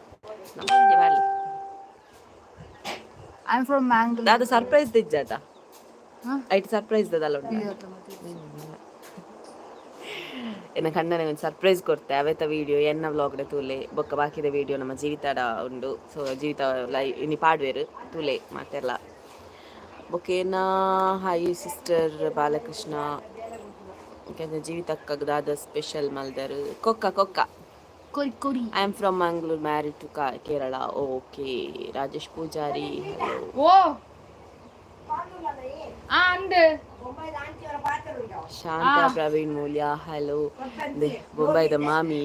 ನಮ್ಮ ಪಾಡ್ಲೆ. I am from Mangalore. ಅದು ಸರ್ಪ್ರೈಸ್ ಇಜ್ಜಾತ? ಐಟ್ ಸರ್ಪ್ರೈಸ್ ದಲ್ಲ ಉಂಟು. ಎನ್ನ ಕಣ್ಣನೆ ಒಂದು ಸರ್ಪ್ರೈಸ್ ಕೊಡ್ತೆ ಅವೆತ ವಿಡಿಯೋ ಎನ್ನ ವ್ಲಾಗ್ ತೂಲೆ. ಬೊಕ್ಕ ಬಾಕಿದ ವಿಡಿಯೋ ನಮ್ಮ ಜೀವಿತಾಡ ಉಂಡು. ಸೊ ಜೀವಿತ ಲೈ ಇನಿ ಪಾಡ್ವೇರು ತೂಲೆ ಮಾತೆಲ್ಲ. ಬೊಕೇನಾ ಹಾಯ್ ಸಿಸ್ಟರ್ ಬಾಲಕೃಷ್ಣ. ಜೀವಿತಕ್ಕ ದಾದ special ಮಲ್ದರು? ಕೊಕ್ಕ ಕೊಕ್ಕ. ಕೊರಿ ಕೊರಿ. I am from Mangalore, married to Kerala. Okay Rajesh Poojary, hello. ಓ ಆ ಅಂದೆ. ಶಾಂತ ಪ್ರವೀಣ್ ಮೂಲ್ಯ ಹಲೋ. ಬೊಂಬೈದ ಮಾಮಿ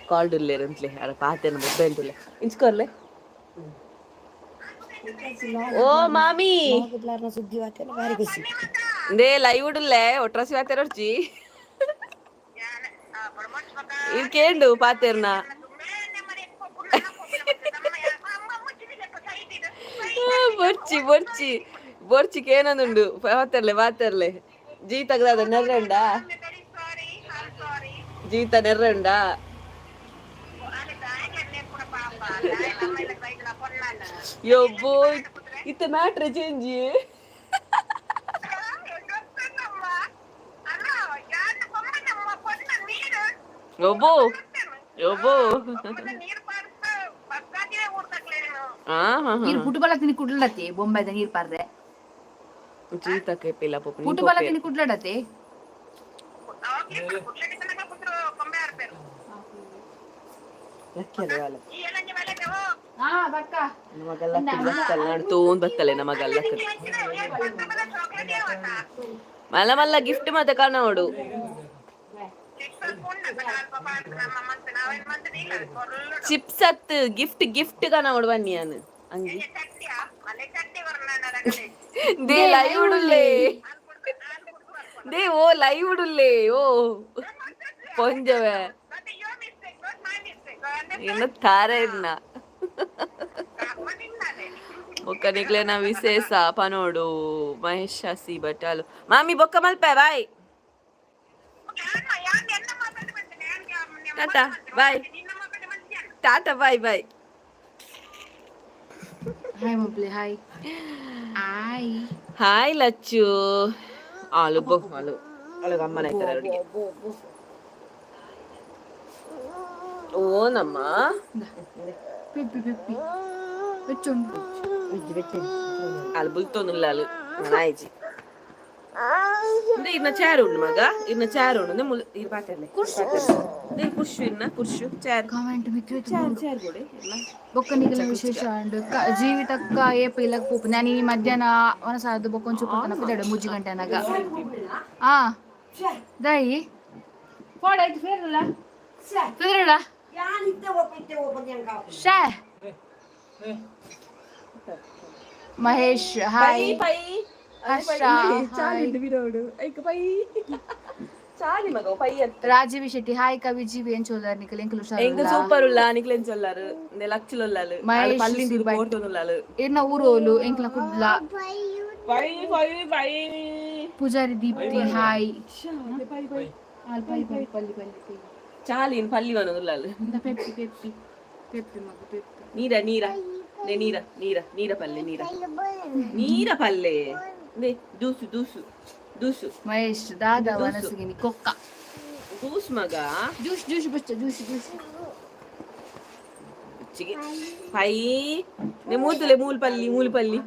ಕಾಲ್ಡ್ ಉಲ್ಲೇರ್ ಅಂತಲೇ ಅರ ಪಾತೆನ ಬೊಬ್ಬೆ ಅಂತುಲ್ಲೆ ಇಂಚ್ಕೊರ್ಲೆ. ಓ ಮಾಮಿ. ಸುದ್ದಿ ಬಾರಿ ಖುಷಿ. They live ಉಡುಲ್ಲೆ ಒಟ್ರಾಸಿ ವಾತೆರೊರ್ಚಿ. ಇದು ಕೇಂಡು ಪಾತೆರ್ನ. ಬೊರ್ಚಿ ಬೊರ್ಚಿ ಬೊರ್ಚಿ ಕೇನೊಂದುಂಡು ಪಾತೆರ್ಲೆ ಪಾತೆರ್ಲೆ. ಜೀ ತಗದಾದ ನೆರ್ರಂಡ ಜೀತ ನೆರ್ರಂಡ. ಯೊಬ್ಬೋ, ಇತ್ತ ಮ್ಯಾಟ್ರ್ ಚೇಂಜ್. ಒಬ್ಬೋ ಒಬ್ಬೋ. ಹಾ ಹಾ. ನೀರು ಪುಟುಬಲ ತಿನ್ನಿ ಕುಡ್ಲಡತಿ, ಬೊಂಬೈದ ನೀರ್ ಪಾರ್ದೆ. ಜೀತ ಕೇಪಿಲ್ಲ ಪೊಪ್ಪು. ಪುಟುಬಲ ತಿನ್ನಿ ಕುಡ್ಲಡತಿ. ಹಾ ಬಕ್ಕ. ನಮಗೆಲ್ಲ ಬತ್ತಲ್ಲ ನಾಡು ತೋನ್ ಬತ್ತಲೆ ನಮಗೆಲ್ಲ. ಮಲ್ಲ ಮಲ್ಲ ಗಿಫ್ಟ್ ಮತ್ತೆ ಕಾಣೋಡು. ಚಿಪ್ಸ್ ಅತ್ತು ಗಿಫ್ಟ್ ಗಿಫ್ಟ್ ಕಾಣೋಡು ಬನ್ನಿ ನಾನು ಅಂಗಿ they live ಉಡುಲ್ಲೆ they. ಓ ಲೈವ್ ಉಡುಲ್ಲೆ. ಓ ಪೊಂಜವೆ ಇನ್ನು ತಾರೆ ಇನ್ನ ಬೊಕ್ಕ ನಿಕ್ಲೆನ ವಿಶೇಷ ಪನೋಡು ಮಹೇಶ್ ಸಿ ಬಟಾಲು ಮಾಮಿ. ಬೊಕ್ಕ ಮಲ್ಪೆ. ಬಾಯ್, ಟಾಟಾ ಬಾಯ್, ಟಾಟಾ ಬಾಯ್ ಬಾಯ್. ಹಾಯ್ ಮಬ್ಲಿ, ಹಾಯ್ ಹಾಯ್. ಹಾಯ್ ಲಚ್ಚು. ಆಲು ಬೊ ಆಲು ಆಲು ಅಮ್ಮನ ಆಯ್ತಾರೆ ಅವರಿಗೆ. ಓನಮ್ಮ. ಪೆಪ್ಪಿ ಪೆಪ್ಪಿ ಬೆಚ್ಚುಂಡು. ಆಲು ಬುಲ್ತೊಂದುಲ್ಲ ಆಲು ಆಯ್ಜಿ. ಇರ್ನ ಚಾರು ಉಂಡು ಮಗ, ಇರ್ನ ಚಾರು ಉಂಡು. ಮುಲ್ ಇರ್ ಪಾತೆರ್ಲೆ they ಕುರ್ಶು ಇರ್ನ ಕುರ್ಶು ಚಾರ್. ಕಾಮೆಂಟ್ ಮಿಕ್ಕು. ಚಾರ್ ಚಾರ್ ಕೊಡೆ ಇರ್ನ. ಬೊಕ್ಕ ನಿಗಲ ವಿಶೇಷ ಅಂಡ್ ಜೀವಿತಕ್ಕ ಏಪ ಇಲ್ಲಕ್ ಪೋಪು ನಾನು ಈ ಮಧ್ಯಾಹ್ನ ವನಸಾದ ಬೊಕ್ಕ ಒಂಚೂರು ಪೊರ್ತನ ಪಿದಡೆ 3 ಗಂಟೆ ಅನಾಗ. ಆ ದಯಿ ಪೋಡ ಆಯ್ತು ಫೇರಲ್ಲ ಫೇರಲ್ಲ. ಶೇ ಮಹೇಶ್ ಹಾಯ್. ಪೈ. ಹರ್ಷ ಚಾಲಿ ಬಿರೋಡು ಐಕ ಪೈ ಚಾಲಿ ಮಗ ಪೈ ಅತ್ತ. ರಾಜೀವಿ ಶೆಟ್ಟಿ ಹಾಯ್. ಕವಿ ಜೀವಿ ಏನ್ ಚೋದಾರ್ ನಿಕಲ್ ಎಂಕಲು. ಎಂಗ ಸೂಪರ್ ಉಲ್ಲ ನಿಕ್ಲೆನ್ ಚೊಲ್ಲಾರು ಇಂದೆ ಲಚ್ಚುಲೊಲ್ಲಾಲು. ಮಹೇಶ್ ಪಲ್ಲಿಂದು ಸಿ ಭಟ್. ಪೋರ್ತೊಂದುಲ್ಲಾಲು. ಇರ್ನ ಊರೋಲು ಎಂಕ್ಲ ಕುಡ್ಲ. ಪೈ ಪೈ ಪೈ. ಪೂಜಾರಿ ದೀಪ್ತಿ ಹಾಯ್. ಪೈ ಪೈ. ಪೈ ಪೈ ಪಲ್ಲಿ ಪಲ್ಲಿ ಪೈ. ಚಾಲಿನ್ ಪಲ್ಲಿ ವನೊಂದುಲ್ಲಾಲು. ಇಂದ ಪೆಪ್ಪಿ ಪೆಪ್ಪಿ ಪೆಪ್ಪಿ ಮಗು ಪೆಪ್ಪಿ. ನೀರ ನೀರ ನೆ ನೀರ ನೀರ ನೀರ ಪಲ್ಲೆ ನೀರ ನೀರ ಪಲ್ಲೆ ನೆ ದೂಸು ದೂಸು ದೂಸು. ಮಹೇಶ್ ದಾದಾ ವನಸುಗಿನಿ ಕೊಕ್ಕ. ದೂಸು ಮಗ. ಜ್ಯೂಸ್ ಜ್ಯೂಸ್ ಬಚ್ಚ ಜ್ಯೂಸ್ ಜ್ಯೂಸ್. ಚಿಗೆ ಪೈ ನೆ ಮೂತುಲೆ ಮೂಲ್ ಪಲ್ಲಿ ಮೂಲ್ ಪಲ್ಲಿ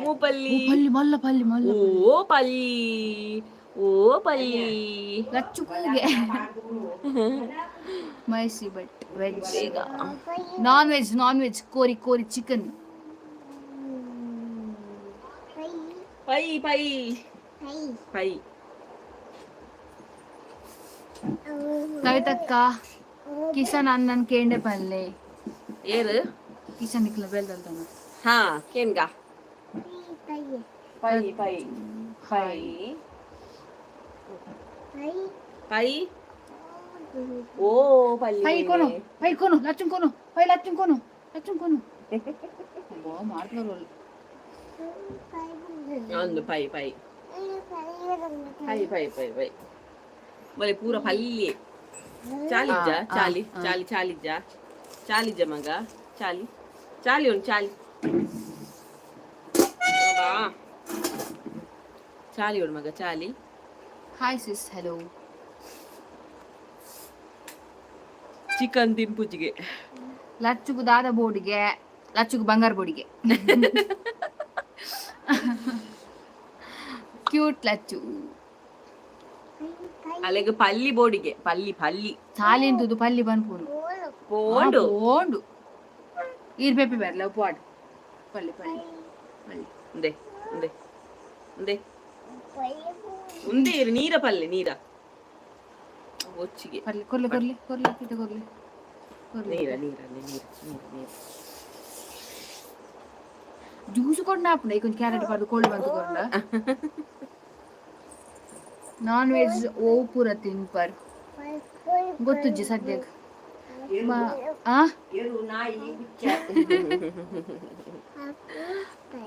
ಮೂ ಪಲ್ಲಿ. ಪಲ್ಲಿ ಮಲ್ಲ ಪಲ್ಲಿ ಮಲ್ಲ. ಓ ಪಲ್ಲಿ ಓ ಪಲ್ಲಿ. Lachchu ಕೂಗೆ. Mahesh but veg non veg non veg ಕೋರಿ ಕೋರಿ ಚಿಕನ್. ಪೈ ಪೈ ಪೈ. ಕವಿತಕ್ಕ ಕಿಶನ್ ಅಣ್ಣನ್ ಕೇಂಡೆ ಪಲ್ಲೆ. ಏರು? ಕಿಶನ್ ನಿಕ್ಲ ಬೆಲ್ದಲ್ತಾನ. ಹಾ ಕೇನ್ಗ ಪೈ ಪೈ ಪೈ ಪೈ ಓ ಪಲ್ಲಿ. ಪೈ ಕೋನು ಪೈ ಕೋನು ಲಚ್ಚುಂ ಕೋನು ಪೈ ಲಚ್ಚುಂ ಕೋನು ಲಚ್ಚುಂ ಕೋನು ಬೋ ಮಾಡ್ತಾರಲ್ಲ. ಒಂದು ಪೈ ಪೈ ಪೈ ಪೈ ಪೈ ಪೈ ಬಲೆ ಪೂರ ಪಲ್ಲಿ ಚಾಲಿಜ್ಜ. ಚಾಲಿ ಚಾಲಿ ಚಾಲಿಜ್ಜ ಚಾಲಿಜ್ಜ ಮಗ ಚಾಲಿ ಚಾಲಿ ಉಂಟು ಚಾಲಿ ಬಾ ಚಾಲಿ ಉಂಡು ಮಗ ಚಾಲಿ. Hi sis, hello. ಚಿಕನ್ ತಿನ್ಪುಜಿಗೆ. ಲಚ್ಚುಗು ದಾದ ಬೋಡಿಗೆ, ಲಚ್ಚುಗು ಬಂಗಾರ ಬೋಡಿಗೆ. ಕ್ಯೂಟ್ ಲಚ್ಚು. ಅಲೆಗ್ ಪಲ್ಲಿ ಬೋಡಿಗೆ ಪಲ್ಲಿ ಪಲ್ಲಿ. ಚಾಲಿ ಪಲ್ಲಿ ಬನ್ಪುನು. ಪೋಂಡು. ಪೋಂಡು ಈರ್ ಪೆಪ್ಪಿ ಬರ್ಲ ಪೋಡ್ ಪಲ್ಲಿ ಪಲ್ಲಿ ಪಲ್ಲಿ. ಉಂದೆ ಉಂದೆ ಉಂದೆ ಉಂದೆ ಇರು ನೀರ ಪಲ್ಲೆ ನೀರ ಒಚ್ಚಿಗೆ. ಪಲ್ಲಿ ಕೊರ್ಲೆ ಕೊರ್ಲೆ ಕೊರ್ಲೆ ಕಿತ ಕೊರ್ಲೆ ಕೊರ್ಲೆ. ನೀರ ನೀರ ನೀರ ನೀರ ನೀರ. ಜ್ಯೂಸ್ ಕೊಡ್ನ ಆಪುಂಡು ಐಕೊಂಜಿ ಕ್ಯಾರೆಟ್ ಪಾಡ್ದು ಕೋಲ್ಡ್ ಬಂತು ಕೊರ್ಂಡ. ನಾನ್ ವೆಜ್ ಓ ಪೂರ ತಿನ್ಪರ್ ಗೊತ್ತುಜ್ಜಿ ಸದ್ಯಕ್ಕೆ ಆ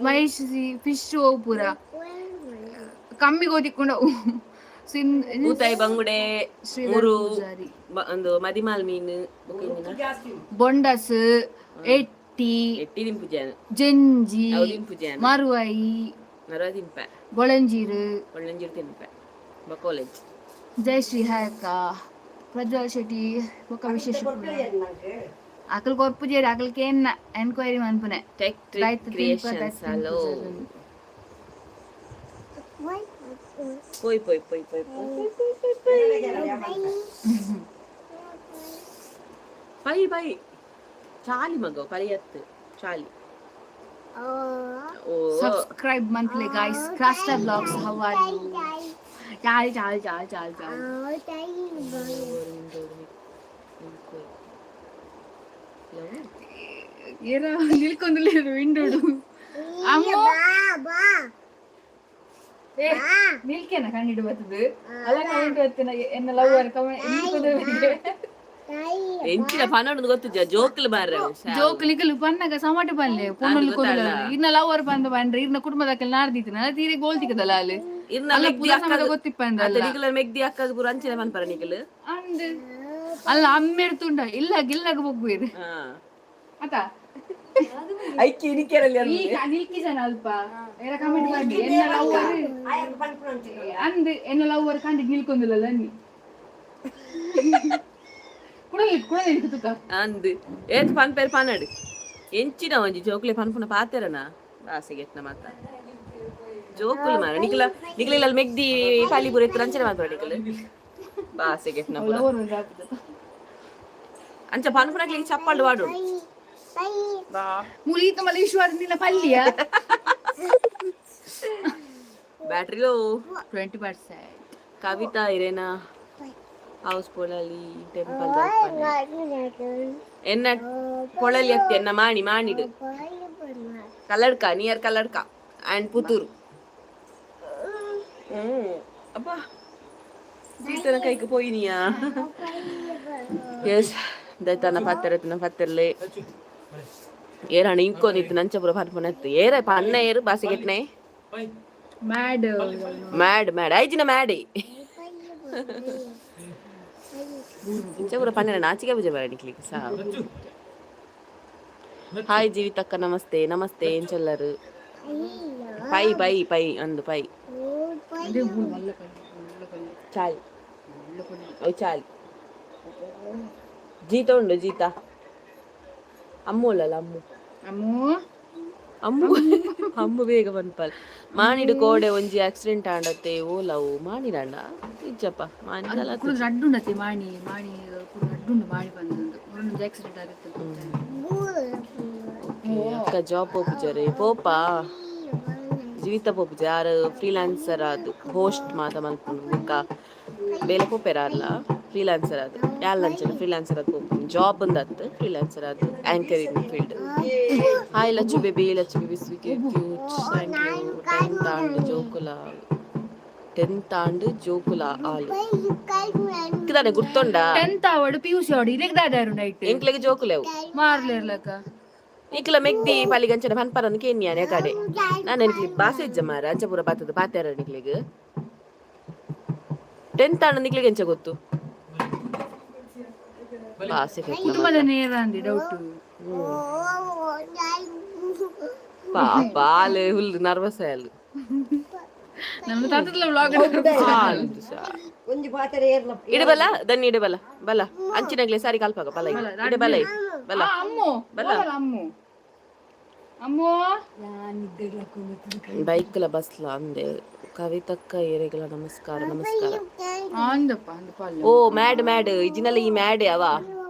ಮಹೇಶ್ ಫಿಶ್ ಓ ಪೂರ ಕಮ್ಮಿ ಗೋದಿಕ್ಕೊಂಡ ಸಿನ್. ಬೂತಾಯಿ, ಬಂಗುಡೆ. ಶ್ರೀಧರ್ ಮುರು. ಪೂಜಾರಿ. ಒಂದು ಮದಿಮಾಲ್ ಮೀನು ಬೊಕ್ಕ ಇಂಜಿನ? ಬೊಂಡಸ್, ಎಟ್ಟಿ. ಎಟ್ಟಿ ತಿನ್ಪುಜಾನ. ಜಂಜಿ. ಅವು ತಿನ್ಪುಜಾನ. ಮರುವೈ. ನರ ತಿನ್ಪೆ. ಬೊಳಂಜೀರು. ಒಳ್ಳಂಜಿರು ತಿನ್ಪೆ ಬಕೋಲೆಜ್. ಜೈ ಶ್ರೀ ಹಾಯಕ್ಕ ಪ್ರಜ್ವಲ್ ಶೆಟ್ಟಿ. ಬೊಕ್ಕ ವಿಶೇಷ ಅಕಲ್ ಕೊರ್ಪುಜೇರಿ, ಅಕಲ್ಕೆ ಎನ್ನ ಎನ್ಕ್ವೈರಿ ಮನ್ಪುನೆ. ಟೆಕ್ ರೈತ ತಿನ್ಪ, ಕ್ರಿಯೇಷನ್ಸ್. ರೈತ ಹಲೋ. ತಿನ್ಪುಜಾರು. ಪೋಯ್ ಪೋಯ್ ಪೋಯ್ ಪೋಯ್ ಪೋಯ್ ಪೋಯ್ ಪೋಯ್ ಪೋಯ್ ಪೈ ಪೈ. ಚಾಲಿ ಮಗ ಪರಿಯತ್ತು ಚಾಲಿ ಓ. Subscribe monthly guys. Crasta Vlogs, how are you? ಚಾಲ್ ಚಾಲ್ ಚಾಲ್ ಚಾಲ್ ಚಾಲ್. ಏರ ನಿಲ್ಕೊಂದಿಲ್ಲ ವಿಂಡೋಡು ಅಮ್ಮ. ಏ ನಿಲ್ಕೇನ ಕಣ್ಣಿಡು ಬರ್ತದೆ ಅಲ್ಲ, ಕಮೆಂಟ್ ಬರ್ತೇನೆ ಎನ್ನ ಲವರ್ ಕಮೆಂಟ್ ನಿಲ್ಕೊಂದು. ಎಂಚಿನ ಪನ್ನೊಂದು ಗೊತ್ತು ಜೋಕ್ಲು ಬಾರ್ರೆ. ಜೋಕ್ ಲಿಕಲು ಪನ್ನಗ ಸಮಾಟ ಪನ್ಲೆ ಪೊಣ್ಣು ಕೊದಲ ಇರ್ನ ಲವರ್ ಬಂದ ಬಂದ್ರೆ ಇರ್ನ ಕುಟುಂಬದಕ್ಕೆ ನಾರ್ದಿತ್ತಿನ ತೀರೆ ಗೋಲ್ ತಿಕ್ಕದಲ್ಲ ಅಲ್ಲಿ. ಇರ್ನ ಅಲ್ಲ. ಮೆಗ್ದಿ ಪುರ ಸಮೇತ ಗೊತ್ತಿಪ್ಪಂದಲ್ಲ. ನಿಕಲ ಮೆಗ್ದಿ ಅಕ್ಕಗ್ ಪೂರ ಅಂಚಿನ ಪನ್ಪರ ನಿಕಲು. ಅಂದ್ ಅಲ್ಲ, ಅಮ್ಮೆಡ್ತುಂಡ ಇಲ್ಲ ಗಿಲ್ಲಾಗ ಬೊಗ್ಗುಯಿರು. ಹಾ. ಅತ. ಐಕಿ ನಿಕೆರಲ್ಲಿ. ಈ ನಿಲ್ಕಿ ಜನ ಅಲ್ಪ ಏರ ಕಮೆಂಟ್ ಮಾಡಿ ಎನ್ನ ಲವರ್ ಅಂದ್ ಎನ್ನ ಲವರ್ ಕಂಡಿಗ್ ನಿಲ್ಕೊಂದಿಲ್ಲಲ್ಲ ಅನ್ನಿ. ಕುಡಲಿ ಕುಡಲಿ ತುಕ. ಅಂದ್ ಏತ್ ಪನ್ಪೇರ್ ಪನ್ನಡು ಎಂಚಿನ ಒಂಜಿ ಜೋಕ್ಲೆ ಪನ್ಪುನ ಪಾತೆರನ ಬಾಸೆಗೆ ಎತ್ನ ಮಾತ ಜೋಕುಲು ಮಾರ. ನಿಕಲ ನಿಕಲ ಇಲ್ಲ ಮೆಗ್ದಿ ಪಾಲಿ ಪೂರ ಎತ್ತರ ಅಂಚನೆ ಮಾತ್ರ ನಿಕಲ ಬಾಸೆಗೆ ಎತ್ನ ಪೂರ. ಲವರ್ ಒಂದು ಹಾಕುದು. ಅಂಚ ಪನ್ಪುನಕ್ಲಿಗೆ ಚಪ್ಪಾಳು ವಾಡು ಬಾ. ಮುಳೀತ ಮಲೇಶ್ವರ ನಿನ್ನ ಪಲ್ಯ. Battery low. 20%. Kavita ಇರೇನಾ ಹೌಸ್ ಪೊಳಲಿ ಟೆಂಪಲ್ ಎನ್ನ ಪೊಳಲಿ ಅತ್ತಿ ಎನ್ನ ಮಾಣಿ ಮಾಣಿಡು ಕಲ್ಲಡ್ಕ, ನಿಯರ್ ಕಲ್ಲಡ್ಕ ಅಂಡ್ ಪುತ್ತೂರು. ಅಪ್ಪ ಸೀತನ ಕೈಗೆ ಪೋಯಿನಿಯಾ? ಎಸ್ ದೈತಾನ ಪತ್ತೆರತ್ತಿನ ಪತ್ತೆರ್ಲೆ ಏರಣ ಇಂಕೋದಿತ್ತು ನಂಚಪುರ ಪನ್ಪುನತ್ತು ಏರ ಪನ್ನ ಏರು ಬಾಸಿಗೆಟ್ನೆ. ಬೈ. ಮ್ಯಾಡ್. ಮ್ಯಾಡ್ ಮ್ಯಾಡ್ ಐಜಿನ ಮ್ಯಾಡಿ ಇಂಚಪುರ ಪನ್ನೆರ ನಾಚಿಕೆ ಪೂಜೆ ಬರ ನಿಕ್ಲಿಗೆ ಸಾ. ಲಚ್ಚು. ಹಾಯ್ ಜೀವಿತಕ್ಕ, ನಮಸ್ತೆ ನಮಸ್ತೆ. ಎಂಚೊಲ್ಲರು? ಪೈ ಪೈ ಪೈ ಅಂದು ಪೈ. ಅದೇ ಮೂಳು ಮಲ್ಲ ಪಲ್ಯ ಮಲ್ಲ ಪಲ್ಯ. ಚಾಲಿ. ಮಲ್ಲ ಪಲ್ಯ. ಅವು ಚಾಲಿ ಜೀತ ಉಂಡು ಜೀತ ಅಮ್ಮು ಅಲ್ಲಲ್ಲ ಅಮ್ಮು. ಅಮ್ಮು. ಅಮ್ಮು ಅಮ್ಮು ಬೇಗ ಪನ್ಪಲ್. ಮಾಣಿಡು ಕೋಡೆ ಒಂಜಿ ಆಕ್ಸಿಡೆಂಟ್ ಆಂಡತ್ತೆ ಓಲವು ಮಾಣಿಡಂಡ ಇಜ್ಜಪ್ಪ ಮಾಣಿಡಲ್ಲ. ಕುಡಿದ್ರೆ ಅಡ್ಡುಂಡತ್ತೆ ಮಾಣಿ ಮಾಣಿ ಕುಡಿದ್ರೆ ಅಡ್ಡುಂಡು ಮಾಣಿ ಬಂದೊಂದು ಒಂದು ಆಕ್ಸಿಡೆಂಟ್ ಆಗುತ್ತೆ. ಅಕ್ಕ ಜಾಬ್ ಪೋಪುಜಾರೆ ಪೋಪಾ ಜೀವಿತ ಪೋಪುಜೆ ಯಾರು ಫ್ರೀಲಾನ್ಸರ್ ಅದು ಹೋಸ್ಟ್ ಮಾತ ಮಲ್ಪುಂಡು ಬುಕ್ಕ ಬೇಲೆ ಪೋಪೆರ ಅಲ್ಲ ಫ್ರೀಲಾನ್ಸರ್ ಅದು ಯಾಲ್ ಅಂಚನೆ ಫ್ರೀಲಾನ್ಸರ್ ಅದು ಪೋಪುಂಡು ಜಾಬ್ ಒಂದತ್ತು ಫ್ರೀಲಾನ್ಸರ್ ಅದು anchoring field. Hi Lachchu baby, Lachchu baby sweet cute, thank you. 10th and ಜೋಕುಲ, 10th and ಜೋಕುಲ ಆಲು ಇಕ್ಕದಾನೆ ಗುರ್ತೊಂಡ. 10th ಆವಡು ಪಿಯುಸಿ ಆವಡು ಇರೆಗ್ ದಾದಾರು ನೈಟ್. ಎಂಕ್ಲೆಗೆ ಜೋಕುಲೆವು. ಮಾರ್ಲಿರ್ಲಕ್ಕ. ನಿಕ್ಲ ಮೆಗ್ದಿ ಪಲಿಗಂಚನ ಪನ್ಪರನ್ ಕೇನ್ಯಾನೆ ಕಡೆ ನಾನು ನಿಕ್ಲಿ ಬಾಸೆ ಇಜ್ಜ ಮಾರ ಅಂಚಪುರ ಬಾತದ ಪಾತೆರ ನಿಕ್ಲಿಗ್ 10th ಆಂಡ ನಿಕ್ಲಿಗೆ ಎಂಚ ಗೊತ್ತು ಬಾಸೆ ಕೆಟ್ಲ. ಕುಟುಂಬದ ನೇರ ಅಂದಿ ಡೌಟ್. ಪಾಪ ಆಲು ಹುಲ್ಲು ನರ್ವಸ್ ಆಲು. ನಮ್ಮ ತಾತದ ವ್ಲಾಗ್. ಆಲು ಸಾ. ಒಂಜಿ ಪಾತೆರ ಏರ್ಲ. ಇಡಬಲ್ಲ ದನ್ನಿ ಇಡಬಲ್ಲ ಬಲ್ಲ ಅಂಚಿನಗ್ಲೆ ಸಾರಿ ಕಾಲ್ಪಾಗ ಬಲ ಇಡಬಲ್ಲ ಬಲ್ಲ. ಅಮ್ಮು ಬಲ ಅಮ್ಮು ಅಮ್ಮು. ಬೈಕ್ಲ ಬಸ್ಲ ಅಂದೆ. ಕವಿತಕ್ಕ ಏರೆಗಳ ನಮಸ್ಕಾರ ನಮಸ್ಕಾರ. ಅಂದಪ್ಪ ಅಂದ ಪಲ್ಯ. ಓ ಮ್ಯಾಡ್ ಮ್ಯಾಡ್ ಇಜಿನಲ್ಲ ಈ ಮ್ಯಾಡ್ ಅವ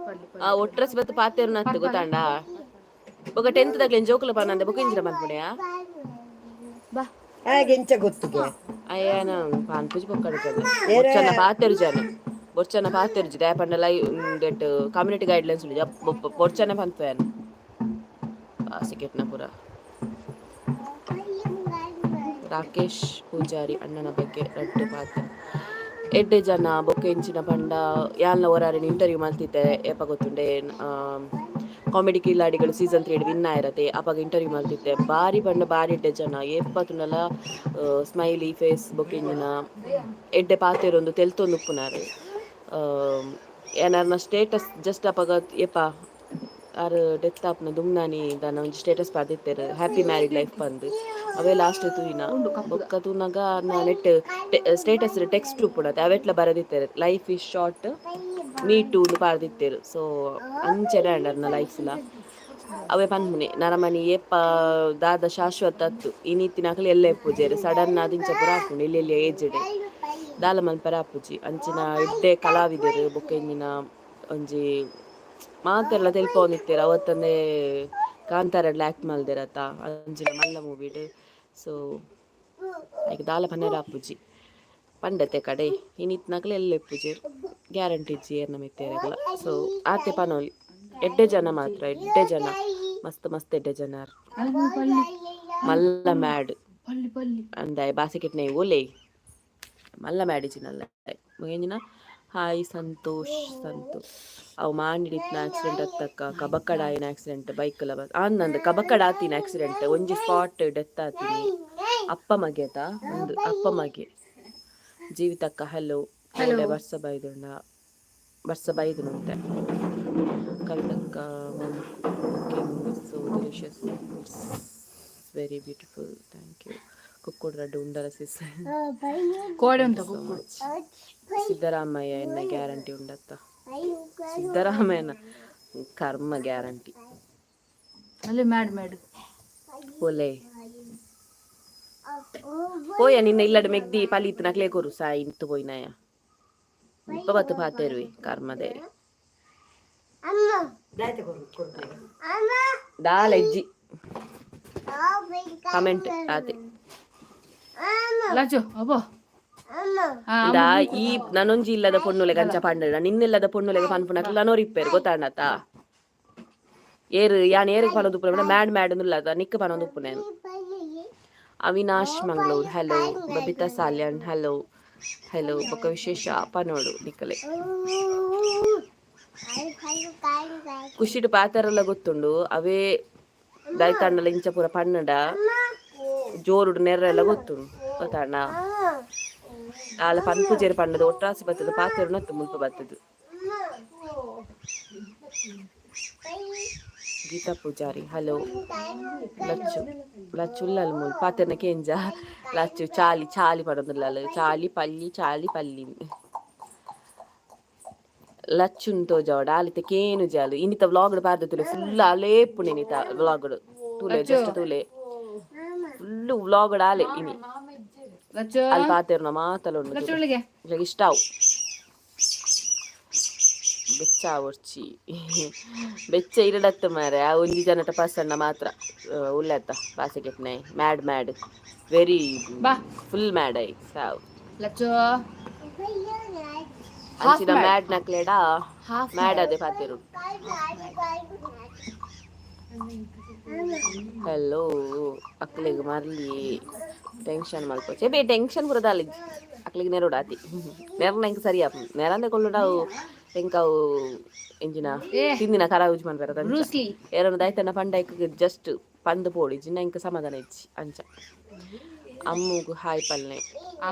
ಆ ಒಟ್ರಸ್ ಬತ್ತ ಪಾತೇರು ನತ್ತು ಗೊತ್ತಾಂಡ ಬೊಕ 10th ದಕ್ಲೆನ್ ಜೋಕುಲ ಪನ್ನಂದೆ ಬೊಕ ಇಂಜಿನ ಪನ್ಪುಣೆಯಾ. ಬಾ. ಹಾಗೆ ಎಂಚ ಗೊತ್ತುಗೆ? ಅಯ್ಯನ ಪಾನ್ ಪೂಜಿ ಬೊಕ್ಕಡ ಬೊಚ್ಚನ ಪಾತೆರು ಜನ ಬೊಚ್ಚನ ಪಾತೆರುಜಿ ದಾಯ ಪಂಡ ಲೈ that community guidelines ಉಂಡು ಬೊಚ್ಚನ ಪನ್ಪುಯಾನ ಆಸೆ ಕೆಟ್ನ ಪೂರ. ರಾಕೇಶ್ ಪೂಜಾರಿ ಅಣ್ಣನ ಬಗ್ಗೆ ರಡ್ಡ್ ಪಾತೆರ. ಎಡ್ಡೆ ಜನ. ಬೊಕ್ಕ ಎಂಚಿನ ಪಂಡ, ಯಾನ್ಲ ಒರಾರಿನ ಇಂಟರ್ವ್ಯೂ ಮಲ್ತಿದ್ದೆ. ಏಪ ಗೊತ್ತುಂಡೆ? ಕಾಮಿಡಿ ಕಿಲಾಡಿಗಳು ಸೀಸನ್ 3 ವಿನ್ ಆಯಿರತೆ, ಅಪಗ ಇಂಟರ್ವ್ಯೂ ಮಲ್ತಿದ್ದೆ. ಬಾರಿ ಪಂಡ ಬಾರಿ ಎಡ್ಡೆ ಜನ. ಏಪ ತೂಂಡಲ ಸ್ಮೈಲಿ ಫೇಸ್. ಬೊಕ್ಕ ಎಂಚಿನ, ಎಡ್ಡೆ ಪಾತೆರೊಂದು ತೆಲ್ತೊಂದು ಉಪ್ಪುನಾರು. ಏನಾರ್ನ ಸ್ಟೇಟಸ್ ಜಸ್ಟ್ ಅಪಗ ಏಪ ಆರ್ ಡೆತ್ ಆಪುನ ದುಮ್ನಾನಿ ದಾನ ಒಂಜಿ ಸ್ಟೇಟಸ್ ಪಾಡ್ದಿತ್ತೆರ್, ಹ್ಯಾಪಿ ಮ್ಯಾರಿಡ್ ಲೈಫ್ ಪಂದ್. ಅವೇ ಲಾಸ್ಟ್ ತೂಯಿನ. ಬೊಕ್ಕ ತೂನಗ ನೆಟ್ ಸ್ಟೇಟಸ್ ಟೆಕ್ಸ್ಟ್ ಉಪ್ಪುಡತೆ, ಅವೆಟ್ಲ ಬರದಿತ್ತೆರ್, "Life is short, me too" ಪಾಡ್ದಿತ್ತೆರ್. ಸೊ ಅಂಚನೆ ಅಂಡರ್ನ ಲೈಫ್ಲ. ಅವೇ ಪನ್ಪುನೆ, ನರಮನಿ ಏಪ ದಾದ ಶಾಶ್ವತ ಅತ್ತು. ಇನಿತ್ತಿನಕುಲು ಎಲ್ಲೆ ಇಪ್ಪುಜೆರ್. ಸಡನ್ ಆದ್ ಇಂಚ ಪೂರ ಆಪುಂಡು. ಎಲ್ಯ ಎಲ್ಯ ಏಜ್ ಡೆ ದಾಲ ಮನ್ಪೆರೆ ಆಪುಜಿ. ಅಂಚಿನ ಎಡ್ಡೆ ಕಲಾವಿದೆರ್. ಬೊಕ್ಕ ಎಂಚಿನ, ಒಂಜಿ ಮಾತೆರ್ಲ ತೆಲ್ಪವೊಂದಿತ್ತೆರ್. ಅವತ್ತಂದೆ ಕಾಂತಾರಡ್ಲ ಆಕ್ಟ್ ಮಲ್ದೆರತ್ತ, ಅಂಚಿನ ಮಲ್ಲ ಮೂವಿಡ್. ಸೊ ಐಕ್ ದಾಲ ಪನೆರೆ ಆಪುಜಿ. ಪಂಡತೆ ಕಡೆ ಇನಿತ್ನಕ್ಲೆ ಎಲ್ಲ ಇಪ್ಪುಜೆರ್, ಗ್ಯಾರಂಟಿ ಇಜ್ಜಿ ಏರ್ನ ಮಿತ್ತೇರೆಗ್ಲ. ಸೊ ಆತೆ ಪನೊಲಿ, ಎಡ್ಡೆ ಜನ ಮಾತ್ರ, ಎಡ್ಡೆ ಜನ, ಮಸ್ತ್ ಮಸ್ತ್ ಎಡ್ಡೆ ಜನ. ಪಲ್ಲಿ. ಮಲ್ಲ ಮ್ಯಾಡ್. ಪಲ್ಲಿ ಪಲ್ಲಿ. ಅಂದಾಯ್ ಬಾಸಿಕೆಟ್ನ ಓಲೆ ಮಲ್ಲ ಮ್ಯಾಡಿಜಿನಲ್ಲ ಮುಗಿಂಜಿನ. ಹಾಯ್ ಸಂತೋಷ್. ಸಂತು ಅವು ಮಾನಿಡಿತ್ನ ಆಕ್ಸಿಡೆಂಟ್ ಅತ್ತಕ್ಕ, ಕಬಕಡ ಆಯಿನ ಆಕ್ಸಿಡೆಂಟ್, ಬೈಕ್ ಲ ಅಂದಂದು ಕಬಕಡ ಆತಿನ ಆಕ್ಸಿಡೆಂಟ್, ಒಂಜಿ ಸ್ಪಾಟ್ ಡೆತ್ ಆತೀನಿ. ಅಪ್ಪ ಮಗೆತ ಒಂದು, ಅಪ್ಪ ಮಗೆ. ಜೀವಿತಕ್ಕ ಹಲೋ. ಹಲೋ. ಬರ್ಸ ಬೈದುಂಡ? ಬರ್ಸ ಬೈದುನಂತೆ. ಕವಿತಕ್ಕ, cooking so delicious, it's very beautiful, thank you. ಕುಕ್ಕುಡ್ ರಡ್ಡು ಉಂಡರ ಸಿಸ್? ಕೋಡೆ ಉಂಟ. ಸೊ ಮಚ್. ಸಿದ್ದರಾಮಯ್ಯ ಎನ್ನ ಗ್ಯಾರಂಟಿ ಉಂಡತ್ತ? ಸಿದ್ದರಾಮಯ್ಯನ ಕರ್ಮ ಗ್ಯಾರಂಟಿ. ಅಲ್ಲಿ ಮ್ಯಾಡ್ ಮ್ಯಾಡ್. ಒಲೆ ಪೋಯ, ನಿನ್ನ ಇಲ್ಲಡ ಮೆಗ್ದಿ ಪಲಿತ್ ನಕ್ಲೆ ಕೊರು ಸಾಯಿ ಇಂತು ಪೋಯಿನಾಯ. ಇಪ್ಪ ಬತ್ತು ಪಾತೆರುವೆ ಕರ್ಮದೆ. ದಾಯ್ತ ಕೊರು ಕೊಡ್ತೀನಿ. ದಾಲ ಇಜ್ಜಿ, ಕಮೆಂಟ್ ಆತೆ. ಲಜು ಅಬ್ಬೋ. ಇಂದಾ, ಈ ನನೊಂಜಿ ಇಲ್ಲದ ಪೊಣ್ಣುಲೆಗ ಅಂಚ ಪಂಡ, ನಿನ್ನಿಲ್ಲದ ಪೊಣ್ಣುಲೆಗ ಪನ್ಪುನಕ್ಲ ನನೊರಿಪ್ಪೇರು ಗೊತ್ತಾಂಡತ? ಏರು ಯಾನ್ ಏರಿಗೆ ಪನೊಂದು ಉಪ್ಪುನೆ? ಮ್ಯಾಡ್ ಮ್ಯಾಡ್ ಉಲ್ಲದ ನಿಕ್ಕ ಪನೊಂದು ಉಪ್ಪುನೆ. Avinash Mangalore hello. Babita Salian hello hello. ಬೊಕ್ಕ ವಿಶೇಷ ಪನೋಡು ನಿಕ್ಕಲೆ. ಖುಷಿಡ್ ಪಾತೆರೆಲ್ಲ ಗೊತ್ತುಂಡು. ಅವೇ ದೈತಾಂಡಲ ಇಂಚ ಪೂರ ಪಣ್ಣಡ ಜೋರುಡು ನೆರ್ರೆಲ್ಲ ಗೊತ್ತುಂಡು, ಗೊತ್ತಾಂಡ? ಆಲ ಪನ್ಪುಜೇರು ಪಣ್ಣದ ಒಟ್ರಾಸಿ ಬತ್ತದ, ಪಾತೆರು ನತ್ತು ಮುಲ್ಪ ಬತ್ತದು. ಗೀತಾ ಪೂಜಾರಿ ಹಲೋ. ಲಚ್ಚು ಲಚ್ಚು ಉಲ್ಲಲ್ ಮೂಲು, ಪಾತೆರ್ನ ಕೇಂಜ. ಲಚ್ಚು ಚಾಲಿ ಚಾಲಿ ಪಡೊಂದುಲ್ಲಲ್, ಚಾಲಿ ಪಲ್ಲಿ ಚಾಲಿ ಪಲ್ಲಿ. ಲಚ್ಚುನ್ ತೋಜಾವಡ ಆಲಿತ ಕೇನು ಜಾಲು. ಇನ್ನಿತ ವ್ಲಾಗ್ ಪಾರ್ದತುಲೆ, ಫುಲ್ ಅಲೇ ಪುಣೆ ಇನ್ನಿತ ವ್ಲಾಗ್ ತೂಲೆ, ಜಸ್ಟ್ ತೂಲೆ, ಫುಲ್ ವ್ಲಾಗ್ ಆಲೆ ಇನಿ. ಲಚ್ಚು. ಅಲ್ಲಿ ಪಾತೆರ್ನ ಮಾತಲ ಉಂಡು. ಲಚ್ಚು ಒಳ್ಳಿಗೆ. ಇವಾಗ ಇಷ್ಟ ಅವು. ಬೆಚ್ಚ ಆವೊರ್ಚಿ, ಬೆಚ್ಚ ಇರಡತ್ತು ಮಾರೆ. ಆ ಒಂಜಿ ಜನಟ ಪರ್ಸನ್ನ ಮಾತ್ರ ಉಲ್ಲೆತ್ತ ಬಾಸೆಗೆಟ್ನೆ ಮ್ಯಾಡ್ ಮ್ಯಾಡ್ ವೆರಿ ಬಾ. ಫುಲ್ ಮ್ಯಾಡ್ I ಸಾವು. ಲಚ್ಚು. ಅಂಚಿನ ಮ್ಯಾಡ್ ನಕ್ಲೆಡ ಹಾಫ್. ಮ್ಯಾಡ್ ಅದೇ ಪಾತೆರು. ಹಲೋ ಅಕ್ಲೆಗ್ ಮರ್ಲಿ, ಟೆನ್ಷನ್ ಮಲ್ಪೊಚೆ ಬೇ. ಟೆನ್ಷನ್ ಪೂರ ದಾಲ ಇಜ್ಜಿ ಅಕ್ಲೆಗ್. ನೆರೋಡು ಆತಿ, ನೆರ್ನ ಎಂಕ್ ಸರಿ ಆಪುಂಡು. ನೆರಂದೆ ಕೊಳ್ಳುಡ ಅವು ಎಂಕ್ ಅವು ಎಂಚಿನ ತಿಂದಿನ ಕರ ಯೂಸ್ ಮನ್ಪೆರ. ಬ್ರೂಸ್ಲಿ. ಏರನ ದಾಯ್ತನ ಪಂಡ ಜಸ್ಟ್ ಪಂದ್ ಪೋಡು, ಇಜ್ಜಿಂಡ ಎಂಕ್ ಸಮಾಧಾನ ಇಜ್ಜಿ ಅಂಚ. ಅಮ್ಮುಗು ಹಾಯ್ ಪಲ್ನೆ